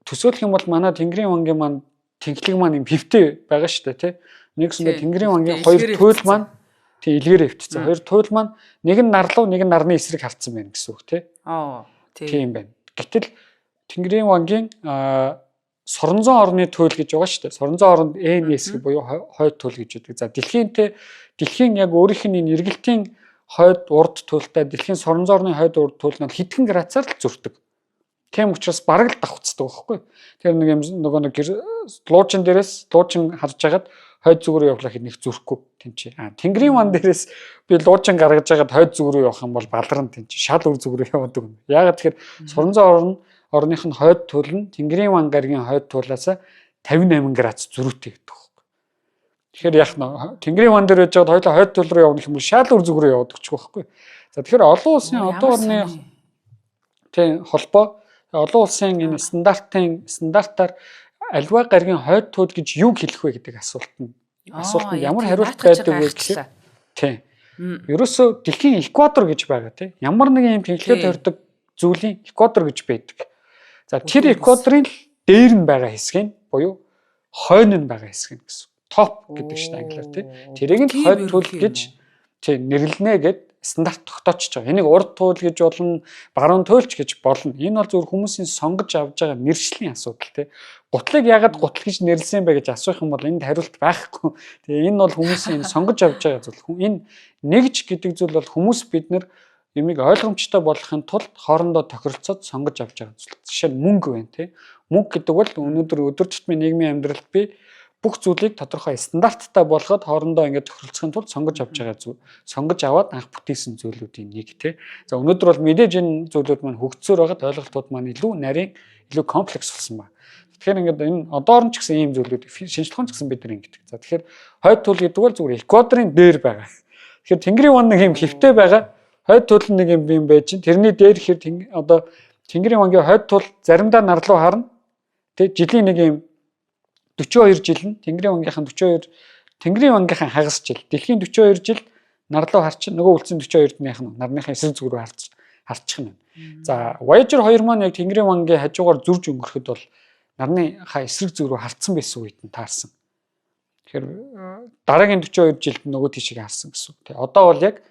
төсөөлөх юм бол манай Тэнгэрийн вангийн маань тэнхлэг маань юм хэвтэй байгаа шүү дээ, тий. Нэгсэндээ Тэнгэрийн вангийн хоёр туйл маань тий илгээр хэвтсэн. Хоёр туйл маань нэг нь нарлуу, нэг нь нарны эсрэг харцсан байна гэсэн үг, тий. Аа. Тийм байна. Гэтэл Тэнгэрийн вангийн соронзон орны туйл гэж байгаа шүү дээ. Соронзон оронд NS буюу хойд туйл гэж байдаг. За дэлхийн те дэлхийн яг өөрийнх нь энэ эргэлтийн хойд урд туйлтай дэлхийн соронзон орны хойд урд туйл нь хэдхэн градусаар л зөрдөг. Тийм учраас бараг л давхцдаг байхгүй. Тэр нэг юм нөгөө нэг луучин дээрээс луучин харж хагаад хойд зүг рүү явлаа хэд нэг зүрхгүй тийм чи. Тэнгэрийн ван дээрээс би луучин гаргаж хагаад хойд зүг рүү явах юм бол баларн тийм чи. Шал үр зүг рүү яваад өгнө. Яагаад тэгэхээр соронзон орных нь хойд туул нь Тэнгэрийн ван гарагийн хойд туулаас 58 градус зөрүүтэй гэдэг байхгүй. Тэгэхээр яах нь Тэнгэрийн ван дээр байж байгаад хоёулаа хойд туул руу явах юм бол шал үр зүг рүү яваад өгчих байхгүй. За тэгэхээр олон улсын одоо орны тийм холбоо олон улсын энэ стандартаар альва гарагийн хойд туул гэж юг хэлэх вэ гэдэг асуултанд ямар хариулт байдаг вэ гэхээр тийм. Ерөөсөө дэлхийн экватор гэж байгаа, тийм. Ямар нэгэн юм тэнхлэгээр тойрдог зүйлийн экватор гэж байдаг. За тэр экваторын л дээр нь байгаа хэсэг нь буюу хойно нь байгаа хэсэг нь гэсэн. Топ гэдэг чинь англиар, тийм. Тэрийг нь хойд туул гэж тийм нэрлэнэ гэд стандарт тогтоочж байгаа. Энийг урд туул гэж болно, баруун туйлч гэж болно. Энэ бол зөвхөн хүмүүсийн сонгож авч байгаа нэршлийн асуудал, тий. Гутлыг яагаад гутал гэж нэрлсэн бэ гэж асуух юм бол энд хариулт байхгүй. Тэгээ энэ бол хүмүүсийн энэ сонгож авч байгаа зүйл. Энэ нэгж гэдэг зүйл бол хүмүүс бид нар Юмыг ойлгомжтой болгохын тулд хоорондоо тохиролцоод сонгож авч байгаа зүйл. Жишээ нь мөнгө байна тий. Мөнгө гэдэг бол өнөөдөр өдөр тутмын нийгмийн амьдралд би бүх зүйлийг тодорхой стандарттай болгоод хоорондоо ингээд тохиролцохын тулд сонгож авч байгаа зүйл. Сонгож аваад анх бүтээсэн зүйлүүдийн нэг тий. За өнөөдөр бол мэдээж энэ зүйлүүд маань хөгжсөөр байгаад ойлголтууд маань илүү нарийн, илүү комплекс болсон байна. Тэгэхээр ингээд энэ одоор нь ч гэсэн ийм зүйлүүд шинжлэх ухаан ч гэсэн бид нар ингэдэг. За тэгэхээр хойд туул гэдэг бол зүгээр экваторын дээр байгаа. Тэгэхээр Тэнгэрийн ван нэг юм хэвтэй байгаа. Хойд туул нэг юм юм байж чинь тэрний дээр хэр одоо Тэнгэрийн вангийн хойд туул заримдаа нар руу харна. Тэ жилийн нэг юм 42 жил нь Тэнгэрийн вангийнхан 42 Тэнгэрийн вангийнхан хагас жил, дэлхийн 42 жил нар руу харчин, нөгөө үлдсэн 42-д нь нарныхаа эсрэг зүг рүү харчих нь. За Voyager 2 маань яг Тэнгэрийн вангийн хажуугаар зурж өнгөрөхөд бол нарныхаа эсрэг зүг рүү харцсан байсан үед нь таарсан. Тэгэхээр дараагийн 42 жилд нөгөө тийшээ харсан гэсэн үг. Тэ одоо бол яг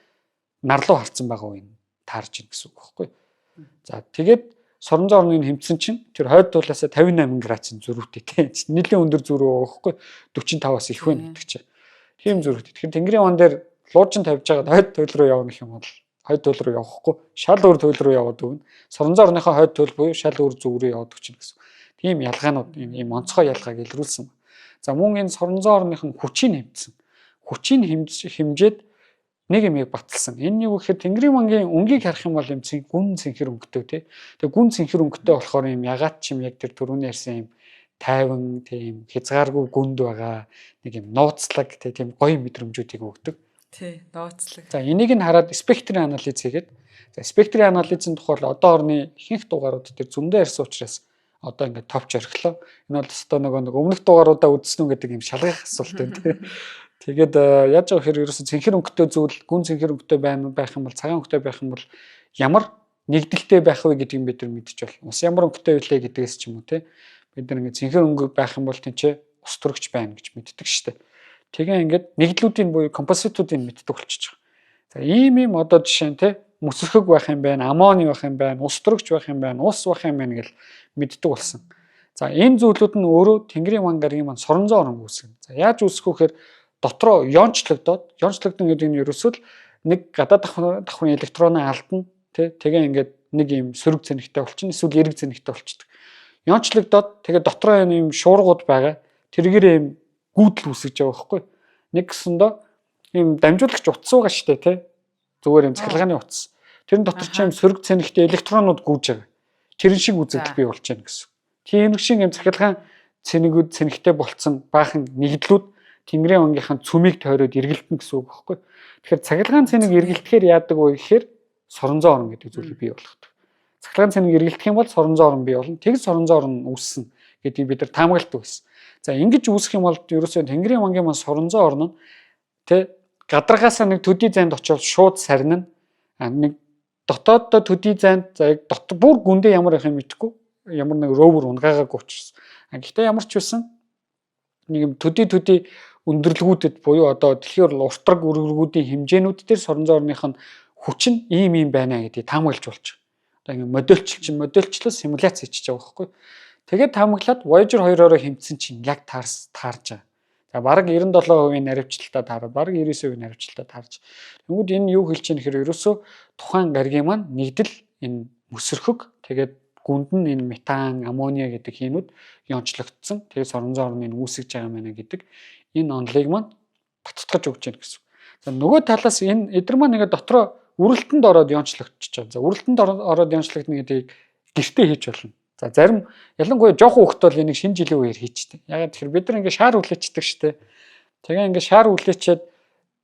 нар руу харцсан байгаа үе нь таарж ийн гэсэн үг байхгүй. За тэгээд Соронзон орныг хэмтсэн чинь тэр хойд тулаасаа 58 градусын зөрүүтэй тийм. Нэлийн өндөр зөрүү байхгүй 45-аас их байна гэдэг чинь. Тийм зөрүүтэй. Тэгэхээр Тэнгэрийн ван дээр луужин тавьж байгаад хойд туйл руу явна гэх юм бол хойд туйл руу явахгүй шал өөр туйл руу яваад өгнө. Соронзон орныхоо хойд туйл буюу шал өөр зүг рүү яваад өгч гэсэн. Тийм ялгаанууд ийм онцгой ялгааг илрүүлсэн. За мөн энэ Соронзон орных нь хүчийг хэмтсэн. Хүчийг хэмжээд нэг юмыг баталсан. Энэ юу гэхээр Тэнгэрийн вангийн өнгийг харах юм бол юм гүн цэнхэр өнгөтэй тий. Тэгээ гүн цэнхэр өнгөтэй болохоор юм ягаад ч юм яг тэр түрүүний ярьсан юм тайван тийм хязгааргүй гүнд байгаа нэг юм нууцлаг тий тийм гоё мэдрэмжүүдийг өгдөг. Тий, нууцлаг. За энийг нь хараад спектрийн анализ хийгээд, за спектрийн анализын тухай одоо орны ихэнх дугаарууд дээр зөндөө ярьсан учраас одоо ингээд товч орхилоо. Энэ бол өстой нөгөө нэг өмнөх дугааруудаа үзсэн үү гэдэг юм шалгах асуулт байна тий. Тэгээд яаж байгаа хэрэг ерөөсө цэнхэр өнгөтэй зүйл, гүн цэнхэр өнгөтэй байх юм бол, цагаан өнгөтэй байх юм бол ямар нэгдэлтэй байх вэ гэдгийг бид нар мэдчих болно. Ус ямар өнгөтэй вүлээ гэдгээс ч юм уу те. Бид нар ингээд цэнхэр өнгө байх юм бол тэнцээ ус төрөгч байна гэж мэддэг штэ. Тэгээ ингээд нэгдлүүдийн буюу композитуудыг мэддэг болчихж байгаа. За ийм ийм одоо жишээ нь те мөсөрхөг байх юм байна, аммони байх юм байна, ус төрөгч байх юм байна, ус байх юм байна гэл мэддэг болсон. За энэ зүйлүүд нь өөрөө Тэнгэрийн ван гарагийн маань соронзон орон үүсгэн. За яаж үүсгэх вэ гэхээр дотроо ёончлогдоод, ёончлогдсон гэдэг нь ерөөсөө л нэг гадаад давхрын электроноо алдна тий тэгээ ингээд нэг юм сөрөг цэнэгтэй болчихно эсвэл эрэг цэнэгтэй болчихдог. Ёончлогдоод тэгээ дотроо юм шуургууд байгаа. Тэргээр юм гүйдэл үүсгэж байгаа байхгүй. Нэг гэсэндөө юм дамжуулагч утас байгаа шүү дээ тий. Зүгээр юм цахилгааны утас. Тэрэн дотор чи юм сөрөг цэнэгтэй электронууд гүйж байгаа. Тэрэн шиг үзэгдэл бий болж байна гэсэн. Тийм шиг юм цахилгаан цэнэгүүд цэнэгтэй болцсон баахан нэгдлүүд Тэнгэрийн вангийнхаа цүмийг тойроод эргэлтэн гэсэн үг байхгүй. Тэгэхээр цахилгаан цэнэг эргэлтэхээр яадаг вэ гэхээр соронзон орон гэдэг зүйлийг бий болгодог. Цахилгаан цэнэг эргэлтэх юм бол соронзон орон бий болно. Тэг соронзон орон үүссэн гэдгийг бид нар таамагладаг байсан. За ингэж үүсэх юм бол ерөөсөө Тэнгэрийн вангийн маань соронзон орон нь тэ гадаргаасаа нэг төдий зайд очиод шууд сарнина. А нэг дотооддоо төдий зайд за яг дот бүр гүндээ ямар байх юм мэдэхгүй. Ямар нэг rover унгаагаагүй учраас. А гэхдээ ямар ч байсан нэг юм төдий төдий өндөрлгүүдэд буюу одоо дэлхийн уртраг өргөргүүдийн хэмжээнүүд дээр соронзон орных нь хүч нь ийм ийм байна гэдгийг таамаглаж болж байгаа. Одоо ингэ модельчил чинь модельчлол симуляц хийчихэж байгаа байхгүй. Тэгээд таамаглаад Voyager 2-ороо хэмтсэн чинь яг таарж байгаа. За бараг 97% наривчлалтаа таарад, бараг 99% наривчлалтаа таарж. Тэнгүүд энэ юу хэлж байгаа нэхэр ерөөсөө тухайн гаригийн маань нэгдэл энэ мөсөрхөг, тэгээд гүнд нь энэ метан, аммониа гэдэг хийнүүд ёнчлогдсон. Тэгээд соронзон орныг үүсгэж байгаа юм байна гэдэг энэ онолыг маань баттгаж өгч яах гэсэн. За нөгөө талаас энэ эдгээр маань ингээд дотроо үрэлтэнд ороод ёнчлогдчихож байгаа. За үрэлтэнд ороод ёнчлогдно гэдгийг гэртээ хийж болно. За зарим ялангуяа жоохон хүүхэд бол энийг шинэ жилийн үеэр хийчихдээ. Ягаад тэгэхээр бид нар ингээд шаар үлээчдэг штэ. Тэгээ ингээд шаар үлээчээд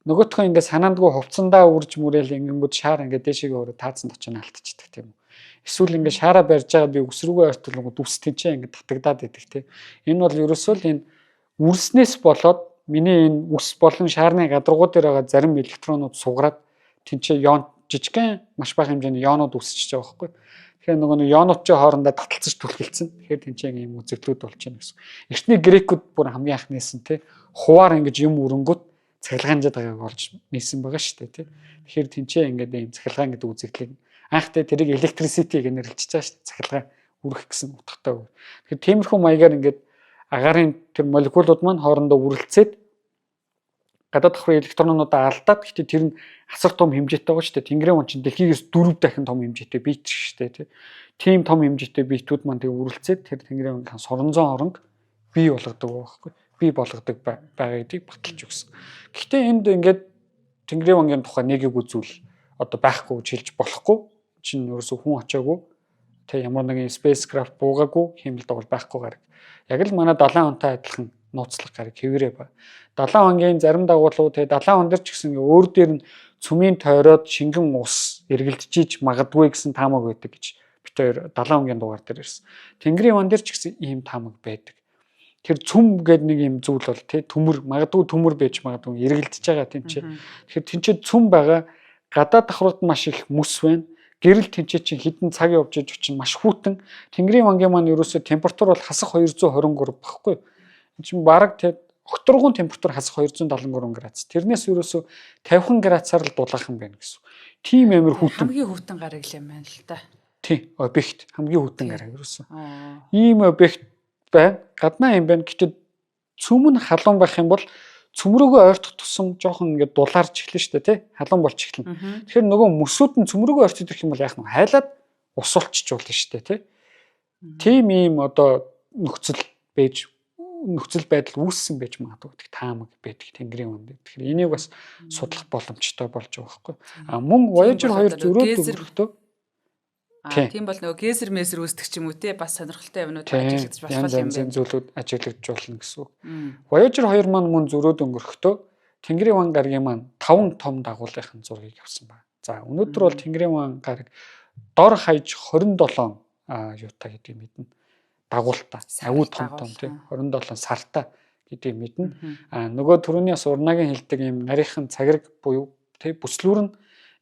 нөгөөхөө ингээд санаандгүй хувцсандаа үрж мүрээл ингэнгүүд шаар ингээд дээшээгээ өрөө таацсан очиж алдчихдаг тийм үү. Эсвэл ингээд шаараа барьж байгаа би өс рүүгээ ойртуулангууд үс тэнцээ ингээд татагдаад идэх тийм. Энэ бол ерөөсөө л энэ үрснээс болоод миний энэ үс болон шаарны гадаргуу дээр байгаа зарим электронууд сугараад тэнцээ ёон жижигхэн маш бага хэмжээний ёонууд үүсчихэж байгаа байхгүй. Тэгэхээр нөгөө нэг ёонууд ч хоорондоо таталцаж түлхэлцэн. Тэгэхээр тэнцээ ийм үзэгдлүүд болж байна гэсэн. Эртний грекүүд бүр хамгийн анх нээсэн тий. Хуваар ингэж юм өрөнгөт цахилгаанжаад байгааг олж нээсэн байгаа шүү дээ тий. Тэгэхээр тэнцээ ингээд ийм цахилгаан гэдэг үзэгдлийг анх тий тэрийг electricity гэж нэрлэж байгаа шүү дээ. Цахилгаан үрэх гэсэн утгатай. Тэгэхээр тиймэрхүү маягаар ингээд агаарын тэр молекулууд маань хоорондоо үрэлцээд Гадаад давхрын электронуудаа алдаад, гэхдээ тэр нь асар том хэмжээтэй байгаа шүү дээ. Тэнгэрийн ван чинь дэлхийгээс 4 дахин том хэмжээтэй бит шүү дээ, тий. Тийм том хэмжээтэй битүүд маань тэгээ үрэлцээд тэр Тэнгэрийн вангийн соронзон оронг бий болгодог байхгүй. Бий болгодог байгаа гэдгийг баталж өгсөн. Гэхдээ энд ингээд Тэнгэрийн вангийн тухай нэгээгүй зүйл одоо байхгүй гэж хэлж болохгүй. Чинь ерөөсөө хүн очоогүй. Тэг ямар нэгэн spacecraft буугаагүй, хиймэл дагуул байхгүй гараг. Яг л манай далайн онтой адилхан нууцлах гараг хэвээрээ ба. Далайн хонгийн зарим дагуулууд, тэгээ далайн он дээр ч гэсэн өөр дээр нь цөмийн тойроод шингэн ус эргэлдэж магадгүй гэсэн таамаг байдаг гэж бид хоёр далайн хонгийн дугаар дээр ирсэн. Тэнгэрийн ван дээр ч гэсэн ийм таамаг байдаг. Тэр цөм гэдэг нэг юм зүйл бол тий төмөр магадгүй, төмөр байж магадгүй эргэлдэж байгаа тийм чи. Тэгэхээр тэнцээ цөм байгаа, гадаад давхрууд маш их мүс байна. Гэрэл тэнцээ чинь хэдэн цаг явж иж очино, маш хүйтэн. Тэнгэрийн вангийн маань ерөөсөө температур бол хасах 223 багхгүй. Энэ чинь бараг тэг огторгон температур хасах 273 градус. Тэрнээс ерөөсөө 50 градусаар л дулаахан байна гэсэн. Тийм амар хүйтэн. Хамгийн хүйтэн гараг л юм байна л да. Тийм, объект хамгийн хүйтэн гараг ерөөсөө. Ийм объект байна. Гаднаа юм байна. Гэтэ цөм нь халуун байх юм бол цөм рүүгөө ойртох тусам жоохон ингээд дулаарч эхэлнэ шүү дээ, тий? Халуун болж эхэлнэ. Тэгэхээр нөгөө мөсүүд нь цөм рүүгөө ойртож ирэх юм бол яах нь, хайлаад ус болчих шүү дээ, тий? Тийм ийм одоо нөхцөл байж, нөхцөл байдал үүссэн байж магадгүй гэдэг таамаг байдаг Тэнгэрийн ван дээр. Тэгэхээр энийг бас судлах боломжтой болж байгаа байхгүй. А мөн Voyager 2 зөрөөд өнгөрөхдөө Тийм бол нөгөө гейзер месер үүсдэг ч юм уу, те, бас сонирхолтой юмнууд ажиглагдаж болох юм байна. Зүйлүүд ажиглагдаж болно гэсэн үг. Voyager 2 маань мөн зөрөөд өнгөрөхдөө Тэнгэрийн ван гарагийн маань 5 том дагуулынхын зургийг авсан байна. За, өнөөдөр бол Тэнгэрийн ван гараг дор хаяж 27 юутай гэдгийг мэднэ. Дагуултай. Аюу том том, тий, 27 сартай гэдгийг мэднэ. А нөгөө түрүүний бас урнагийн хэлдэг юм нарийнхан цагираг буюу, тий, бүслүүр нь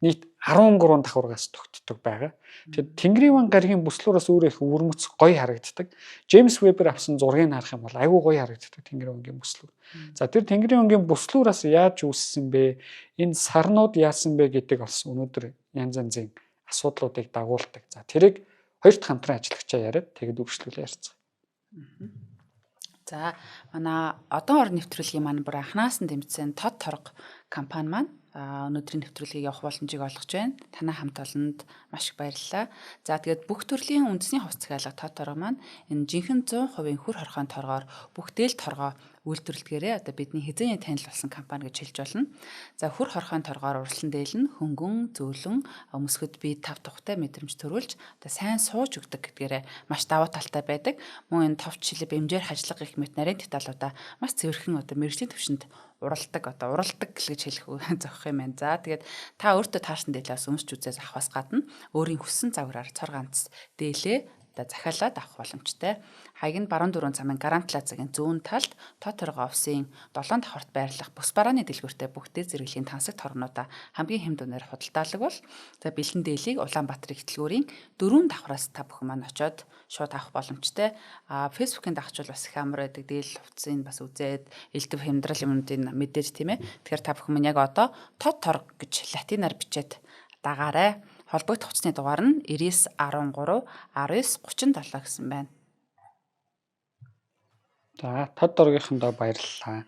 нийт 13 давхаргаас тогтдог байгаа. Тэгэхээр Тэнгэрийн ван гарагийн бүслүүрээс өөрөө их өвөрмөц гоё харагддаг. Джеймс Вебер авсан зургийг харах юм бол айгүй гоё харагддаг Тэнгэрийн вангийн бүслүүр. За, тэр Тэнгэрийн вангийн бүслүүрээс яаж үүссэн бэ? Энэ сарнууд яасан бэ гэдэг бас өнөөдөр янз янзын асуудлуудыг дагуулдаг. За, тэрийг хоёр дахь хамтран ажиллагчаа яриад тэгэд үргэлжлүүлээ ярьцгаая. За, манай одон орон нэвтрүүлгийн маань бүр анханаас нь дэмжсэн Тод Торго компани маань өнөөдрийн нэвтрүүлгийг явах боломжийг олгож байна. Танай хамт олонд маш их баярлалаа. За, тэгээд бүх төрлийн үндэсний хувцас захиалга Тод Торго маань энэ жинхэнэ 100% хөр хорхоон торгоор бүх дээл торгоо үйлдвэрлэдгээрээ одоо бидний хэзээний танил болсон компани гэж хэлж болно. За, хөр хорхоон торгоор уралсан дээл нь хөнгөн, зөөлөн, өмсгөд би тав тухтай мэдрэмж төрүүлж одоо сайн сууж өгдөг гэдгээрээ маш давуу талтай байдаг. Мөн энэ товч шилэв, эмжээр хажлага гэх мэт нарийн деталуудаа маш цэвэрхэн одоо мэргэжлийн түвшинд уралдаг, одоо уралдаг гэж хэлэх зохих юм байна. За, тэгээд та өөртөө таарсан дээлээс өмсч үзээс авахаас гадна өөрийн хүссэн загвараар цор ганц дээлээ одоо захиалаад авах боломжтой. Хаяг нь баруун дөрвөн замын Гранд Плазагийн зүүн талд Тод Торгоо офисын 7 давхарт байрлах бүс барааны дэлгүүртэй бүх дэд зэрэглэлийн тансаг торгонуудаа хамгийн хямд үнээр худалдаалаг бол за бэлэн дээлийг Улаанбаатарын хөтөлбөрийн 4 давхраас та бүхэн маань очиод шууд авах боломжтой. А Facebook-ын дагчвал бас их амар байдаг. Дээл хувцсыг бас үзээд элдв хямдрал юмнуудыг мэдээж, тийм ээ. Тэгэхээр та бүхэн маань яг одоо Тод Торго гэж латинаар бичээд дагаарай. Холбогдох утасны дугаар нь 99 13 19 37 гэсэн байна. За, Тод Торгийнхондоо баярлалаа.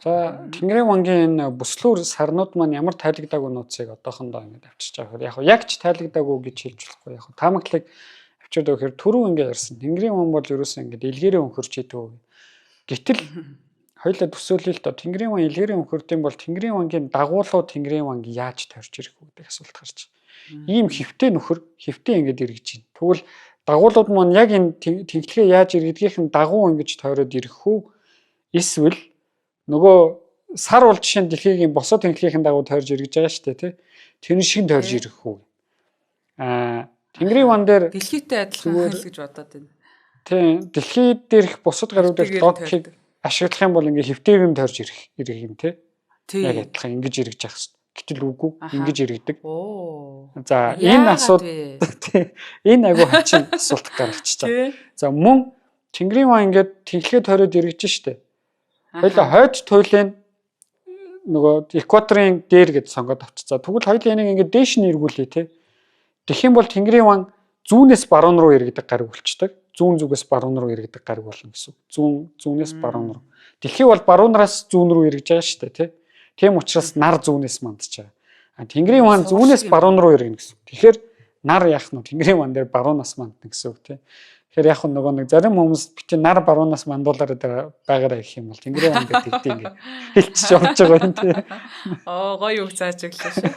За, Тэнгэрийн вангийн энэ бүслүүр сарнууд маань ямар тайлагдаагүй нууцыг одоохондоо ингэж авчирч байгаа. Яг яг ч тайлагдаагүй гэж хэлж болохгүй. Яг таамаглалыг авчирд өгөхээр түрүү ингэ ярьсан. Тэнгэрийн ван бол ерөөсөө ингэж илгээрээ өнхөрч идэв. Гэтэл хоёлаа төсөөлөе л доо. Тэнгэрийн ван илгээрээ өнхөрдөм бол Тэнгэрийн вангийн дагуулуу Тэнгэрийн ванг яаж тойрч ирэх вэ гэдэг асуулт гарч байна. Ийм хэвтэй нөхөр хэвтэй ингэж эргэж байна. Тэгвэл дагуулууд маань яг энэ тэнхлэгээ яаж эргэдгийнх нь дагуу ингэж тойроод ирэх үү? Эсвэл нөгөө сар бол жишээ нь дэлхийн босоо тэнхлэгийн дагуу тойрж эргэж байгаа шүү дээ, тий. Тэр шиг тойрж ирэх үү? Тэнгэрийн ван дээр дэлхийтэй адилхан л гэж бодоод байна. Тийм, дэлхий дээрх бусад гарууд дээр логикийг ашиглах юм бол ингээ хэвтэйг нь тойрж ирэх юм, тий. Яг адилхан ингэж эргэж явах хэрэгтэй. Гэтэл үгүй, ингэж эргэдэг. За, энэ асуудал, тий, энэ айгу хачин асуулт гаргачих чаа. За, мөн Тэнгэрийн ван ингээд тэнхлэгээ тойроод эргэж штэ. Хоёлаа хойд туйлын нөгөө экваторын дээр гэж сонгоод авчих. За, тэгвэл хоёлаа энийг ингээд дээш нь эргүүлье, тий. Тэгэх юм бол Тэнгэрийн ван зүүнээс баруун руу эргэдэг гараг болчдөг. Зүүн зүгээс баруун руу эргэдэг гараг болно гэсэн. Зүүн зүүнээс баруун руу. Дэлхий бол баруунараас зүүн рүү эргэж байгаа шүү дээ, тий. Тийм учраас нар зүүнээс мандж байгаа. А Тэнгэрийн ван зүүнээс баруун руу эргэнэ гэсэн. Тэгэхээр нар яах нь Тэнгэрийн ван дээр баруунаас мандна гэсэн үг тийм. Тэгэхээр яг нөгөө нэг зарим хүмүүс бити нар баруунаас мандуулаарай байгаарай гэх юм бол Тэнгэрийн ван дээр тэгдэг ингээд хэлчих явж байгаа юм тийм. Оо, гоё үг зааж өглөө шүү.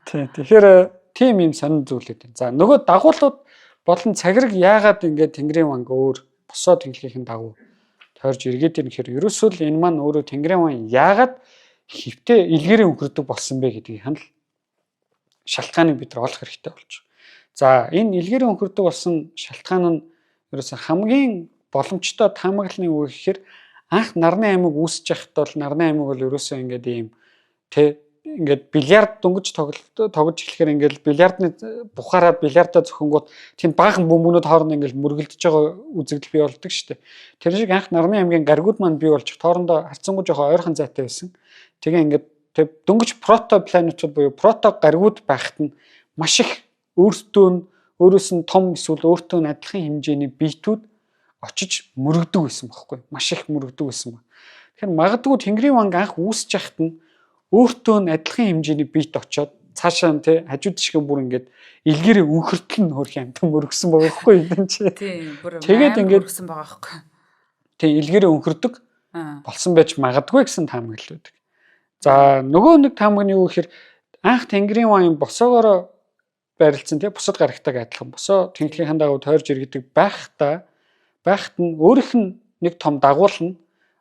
Тийм. Тэгэхээр тийм юм сонин зүйл гэдэг. За, нөгөө дагуулууд болон цагираг яагаад ингээд Тэнгэрийн ванг өөр босоо тэнхлэгийн дагуу тойрж эргээд ирэхээр ерөөсөө л энэ маань өөрөө Тэнгэрийн ван яагаад хөвтэй илгээрээ өнгөрдөг болсон бэ гэдгийг нь л шалтгааныг бид нар олох хэрэгтэй болж байна. За, энэ илгээрээ өнгөрдөг болсон шалтгаан нь ерөөсөө хамгийн боломжтой таамаглалны үг гэхээр анх нарны аймаг үүсэж яхад бол нарны аймаг бол ерөөсөө ингээд ийм тэ ингээд бильярд дөнгөж тоглолт тоглож эхлэхээр ингээд бильярдны бухаараа бильярдаа зөхөнгүүт тийм баахан бөмбөгнүүд хооронд ингээд мөргөлдөж байгаа үзэгдэл бий болдог шүү дээ. Тэр шиг анх нарны аймгийн гаригууд маань бий болж хоорондоо харьцангуй жоохон ойрхон зайтай байсан. Тэгээ ингээд тэг дөнгөж прото планетууд буюу прото гаригууд байхад нь маш их өөртөө нь өөрөөс нь том эсвэл өөртөө нь адилхан хэмжээний биетүүд очиж мөрөгдөг байсан байхгүй, маш их мөрөгдөг байсан ба. Тэгэхээр магадгүй Тэнгэрийн ванг анх үүсэж яхад нь өөртөө нь адилхан хэмжээний биет очоод цаашаа нь тий хажуу тишгээ бүр ингээд илгээрээ өнхөртөл нь хөрх амтан мөргсөн байгаа байхгүй юм чи. Тийм, бүр Тэгээд ингээд мөргсөн байгаа байхгүй. Тийм, илгээрээ өнхөрдөг болсон байж магадгүй гэсэн таамаглал байдаг. За, нөгөө нэг таамаг нь юу гэхээр анх Тэнгэрийн ван босоогоороо байрлалцсан тий бусад гарагтайг адилхан босоо тэнхлэгийн дагуу тойрж иргэдэг байхад нь өөрийнх нь нэг том дагуул нь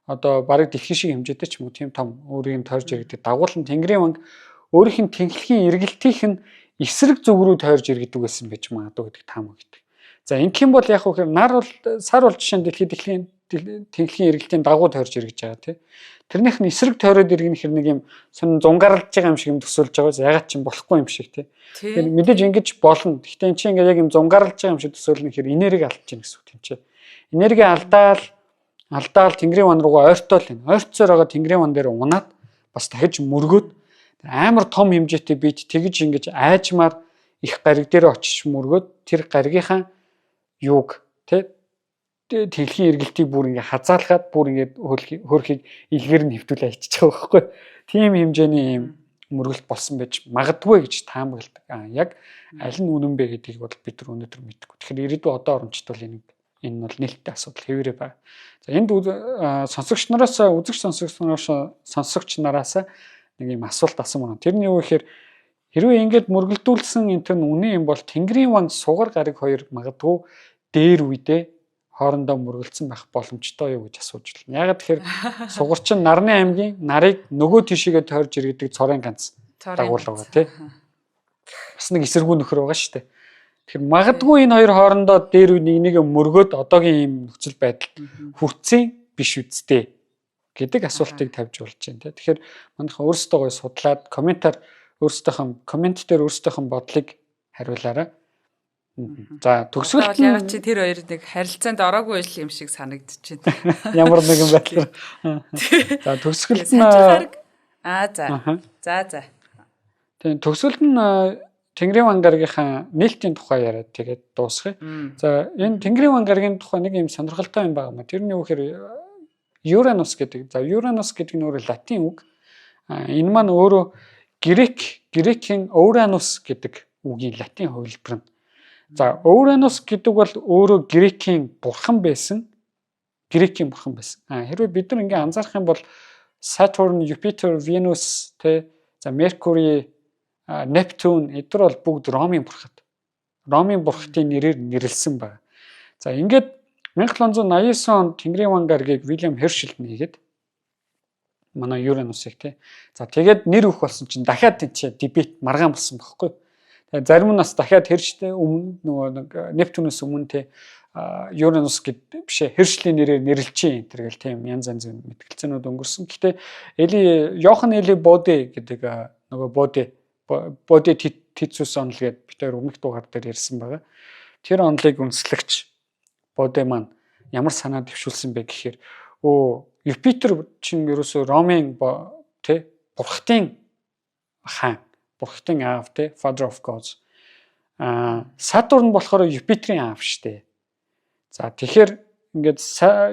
одоо бараг дэлхийн шиг хэмжээтэй ч юм уу тийм том өөрийг нь тойрж иргэдэг дагуул нь Тэнгэрийн ванг өөрийнх нь тэнхлэгийн эргэлтийнх нь эсрэг зүг рүү тойрж иргэдэг байсан байж магадгүй гэдэг таамаг гэдэг. За, ингэх юм бол яг хөө нар бол сар бол жишээ нь дэлхийн тэнхлэгийн эргэлтийн дагуу тойрж иргэж байгаа тий. Тэрнийх нь эсрэг тойроод иргэн хэр нэг юм сонин зунгаарлаж байгаа юм шиг юм төсөөлж байгаа. Ягаад ч юм болохгүй юм шиг тий. Тэгэхээр мэдээж ингэж болно. Гэхдээ эн чинь ингээд яг юм зунгаарлаж байгаа юм шиг төсөөлнө гэхээр энерги алдаж байна гэсэн үг тийм чи. Энерги алдаал Тэнгэрийн ван руугаа ойртоол байна. Ойртсоор байгаа Тэнгэрийн ван дээр унаад бас дахиж мөргөөд амар том хэмжээтэй бит тэгж ингэж айжмаар их гариг дээр очиж мөргөөд тэр гаригийнхаа юуг тий тэнхлэгийн эргэлтийг бүр ингээ хазаалгаад бүр ингээ хөрхийг илгээр нь хэвтүүлээ иччих байгаа байхгүй. Тийм хэмжээний юм мөргөлт болсон байж магадгүй гэж таамагладаг. Аа, яг аль нь үнэн бэ гэдгийг бол бид нар өнөөдөр мэдэхгүй. Тэгэхээр ирээдүйн одоо оромжт бол энэ бол нээлттэй асуудал хэвээрээ байна. За, энд сонсогч нараас, үзэгч сонсогч нараас нэг юм асуулт асуумаар. Тэр нь юу гэхээр хэрвээ ингээд мөргөлдүүлсэн энэ төр үнэн юм бол Тэнгэрийн ван сугар гариг хоёр магадгүй дээр үедээ хоорондоо мөргөлдсөн байх боломжтой юу гэж асууж байна. Яагаад тэгэхээр сугар чинь нарны аймгийн нарыг нөгөө тишээгээ тойрж иргэдэг цорын ганц дагуул байгаа тий. Бас нэг эсэргүү нөхөр байгаа шүү дээ. Тэгэхээр магадгүй энэ хоёр хоорондоо дээр үе нэг нэг мөргөөд одоогийн ийм нөхцөл байдалд хүртсэн биш үсттэй гэдэг асуултыг тавьж болж байна тий. Тэгэхээр манайхан өөрсдөө гоё судлаад комментаар өөрсдийнхөө коммент дээр өөрсдийнхөө бодлыг хариулаарай. За, төгсгөлт нь яг чи тэр хоёр нэг харилцаанд ороогүй л юм шиг санагдчихэв. Ямар нэгэн байдлаар. За, төгсгөлт нь Аа, за. За. Тийм, төгсгөлт нь Тэнгэрийн ван гаргийнхаа нээлтийн тухай яриад тэгээд дуусгая. За, энэ Тэнгэрийн ван гаргийн тухай нэг юм сонирхолтой юм байгаа юм. Тэр нь юу гэхээр Uranus гэдэг. За, Uranus гэдэг нь өөрөө латин үг. Энэ маань өөрөө грекийн Uranus гэдэг үгийн латин хувилбар нь. За, Uranus гэдэг бол өөрөө грекийн бурхан байсан. Грекийн бурхан байсан. А хэрвээ бид нар ингээ анзаарах юм бол Saturn, Jupiter, Venus тэ, за, Mercury, Neptune эдгээр бол бүгд Ромын бурхад. Ромын бурхатын нэрээр нэрлсэн байна. За, ингээд 1789 онд Тэнгэрийн ван гарагийг William Herschel нээгээд манай Uranus-ыг тий. За, тэгээд нэр өгөх болсон чинь дахиад тийч debate маргаан болсон байхгүй. Тэгээ зарим нь бас дахиад Herschel өмнө нөгөө нэг Neptune-ээс өмнө тий Uranus гэд биш ээ, Herschel-ийн нэрээр нэрлэжээ энэ тэр гэл тийм янз янзын мэтгэлцээнүүд өнгөрсөн. Гэхдээ Эли Йохан Эли Боде гэдэг нөгөө Боде Тицус онол гэд бид хоёр өмнөх дугаар дээр ярьсан байгаа. Тэр онолыг үндэслэгч Боде маань ямар санаа дэвшүүлсэн бэ гэхээр өө Юпитер чинь ерөөсөө Ромын тий бурхтын хаан, бурхтын аав тий, father of gods. А Сатурн болохоор Юпитерийн аав штэ. За, тэгэхээр ингээд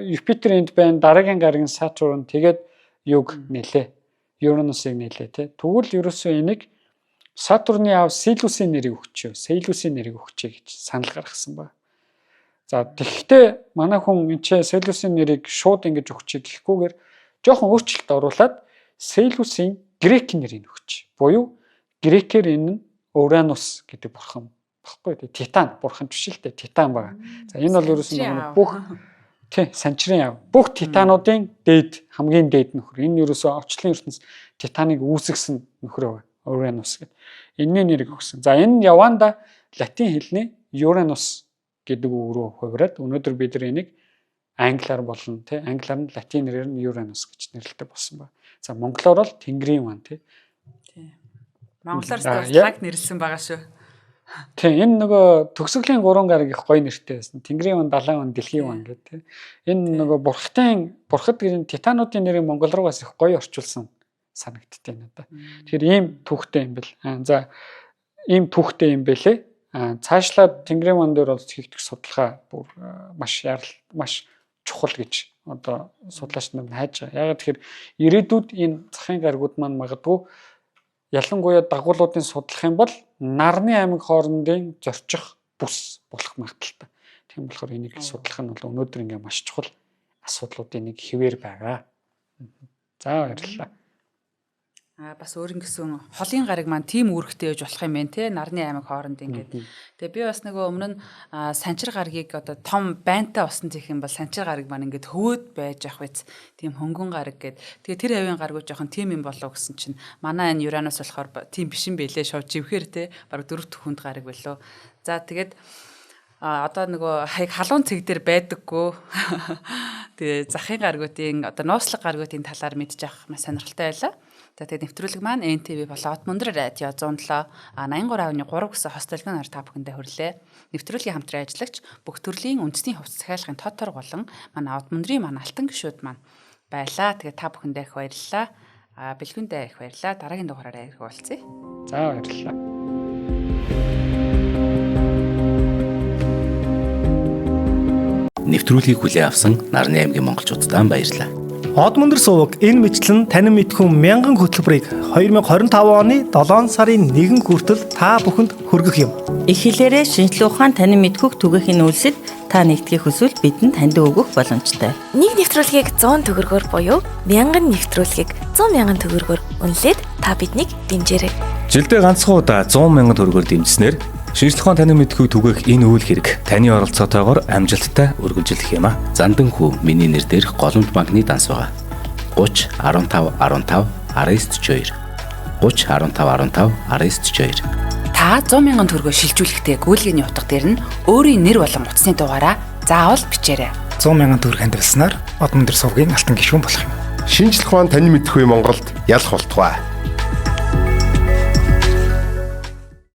Юпитер энд байна, дараагийн гараг нь Сатурн, тэгээд юг нэлээ. Uranus-ыг нээлээ тий. Тэгвэл ерөөсөө энийг Сатурны аав Селусийн нэрийг өгчөө. Селусийн нэрийг өгчээ гэж санал гаргасан ба. За тэгэхдээ манай хүн энэ ч Селусийн нэрийг шууд ингэж өгчээ гэхгүйгээр жоохон өөрчлөлт оруулаад Селусийн грек нэрийг өгч. Буюу грекээр энэ нь Уранус гэдэг бурхан баггүй тий. Титан бурхан биш л дээ. Титан байгаа. За энэ бол ерөөсөн нөгөө бүх тий санчрын яв. Бүх титануудын дээд хамгийн дээд нөхөр. Энэ ерөөсөө очлын ертөнц титаныг үүсгэсэн нөхөр байгаа. Уранус гэдэг. Энэний нэрийг өгсөн. За энэ яванда латин хэлний Uranus гэдэг үг рүү хувираад өнөөдөр бид нар энийг англиар болон тий англиар нь латин нэрээр нь Uranus гэж нэрлэдэг болсон ба. За монголоор бол Тэнгэрийн ван тий. Тий. Монголоор лаг нэрлсэн байгаа шүү. Тийм энэ нөгөө төгсгөлийн гурван гараг их гоё нэртэй байсан. Тэнгэрийн ван, далайн ван, дэлхийн ван гэдэг тий. Энэ нөгөө бурхтын бурхад гэрийн титануудын нэрийг монгол руу бас их гоё орчуулсан санагдтыг надад. Тэгэхээр ийм түүхтэй юм бэл. За ийм түүхтэй юм бэлээ. Цаашлаад Тэнгэрийн ван дээр бол хийгдэх судалгаа бүр маш ярал маш чухал гэж одоо судлаач нар хайж байгаа. Ягаад тэгэхээр ирээдүйд энэ захын гаригууд маань магадгүй ялангуяа дагуулуудын судлах юм бол нарны аймаг хоорондын зорчих бүс болох магадлалтай. Тийм болохоор энийг судлах нь бол өнөөдөр ингээ маш чухал асуудлуудын нэг хэвээр байгаа. За баярлалаа. А бас өөр ингэсэн холын гараг маань тийм үүрэгтэй байж болох юм байна те нарны аймаг хооронд ингээд. Тэгээ би бас нөгөө өмнө нь санчир гарагийг одоо том байнтай усан зэх юм бол санчир гараг маань ингээд хөвөөд байж ах биз. Тийм хөнгөн гараг гээд. Тэгээ тэр хавийн гарагуу жоохон тийм юм болов гэсэн чинь манай энэ Уранус болохоор тийм биш юм бэлээ шууд живхээр те бараг дөрөв хүнд гараг болоо. За тэгээд одоо нөгөө хаяг халуун цэг дээр байдаггүй. Тэгээ захын гаргуудын одоо нууцлаг гаргуудын талаар мэдж авах маш сонирхолтой байлаа. За тэгээд нэвтрүүлэг маань NTV болоод Мөндөр радио 107 83.3 гэсэн хост телевизээр та бүхэндээ хүрлээ. Нэвтрүүлгийн хамтран ажиллагч бүх төрлийн үндэсний хувцас захиалгын тод торгуулан манай од мөндрийн маань алтан гишүүд маань байлаа. Тэгээд та бүхэндээ их баярлалаа. Бэлгүндээ их баярлалаа. Дараагийн дугаараар ирэх уулзъя. За баярлалаа. Нэвтрүүлгийг хүлээн авсан Нарны аймгийн монголчуудад баярлалаа. Од мөндөр суваг энэ мэтлэн танин мэдхүн мянган хөтөлбөрийг 2025 оны 7 сарын 1 хүртэл та бүхэнд хүргэх юм. Их хэлээрээ шинжлэх ухаан танин мэдхүйг түгээхийн үйлсэд та нэгдэхийг хүсвэл бидэнд таньд өгөх боломжтой. Нэг нэвтрүүлгийг 100 төгрөгөөр буюу 1000 нэвтрүүлгийг 100 мянган төгрөгөөр үнэлээд та биднийг дэмжээрэй. Жилдээ ганцхан удаа 100 мянган төгрөгөөр дэмжсэнээр шинжлэх ухаан танин мэдхүйг түгээх энэ үйл хэрэг таны оролцоотойгоор амжилттай үргэлжлэх юм а. Зандан хүү миний нэр дээрх Голомт банкны данс байгаа. 30 15 15 19 42 30 15 15 19 42. Та 100 мянган төгрөгөөр шилжүүлэхдээ гүйлгээний утга дээр нь өөрийн нэр болон утасны дугаараа заавал бичээрэй. 100 мянган төгрөг хандивалснаар Од мөндөр сувгийн алтан гишүүн болох юм. Шинжлэх ухаан танин мэдхүй Монголд ялах болтугай.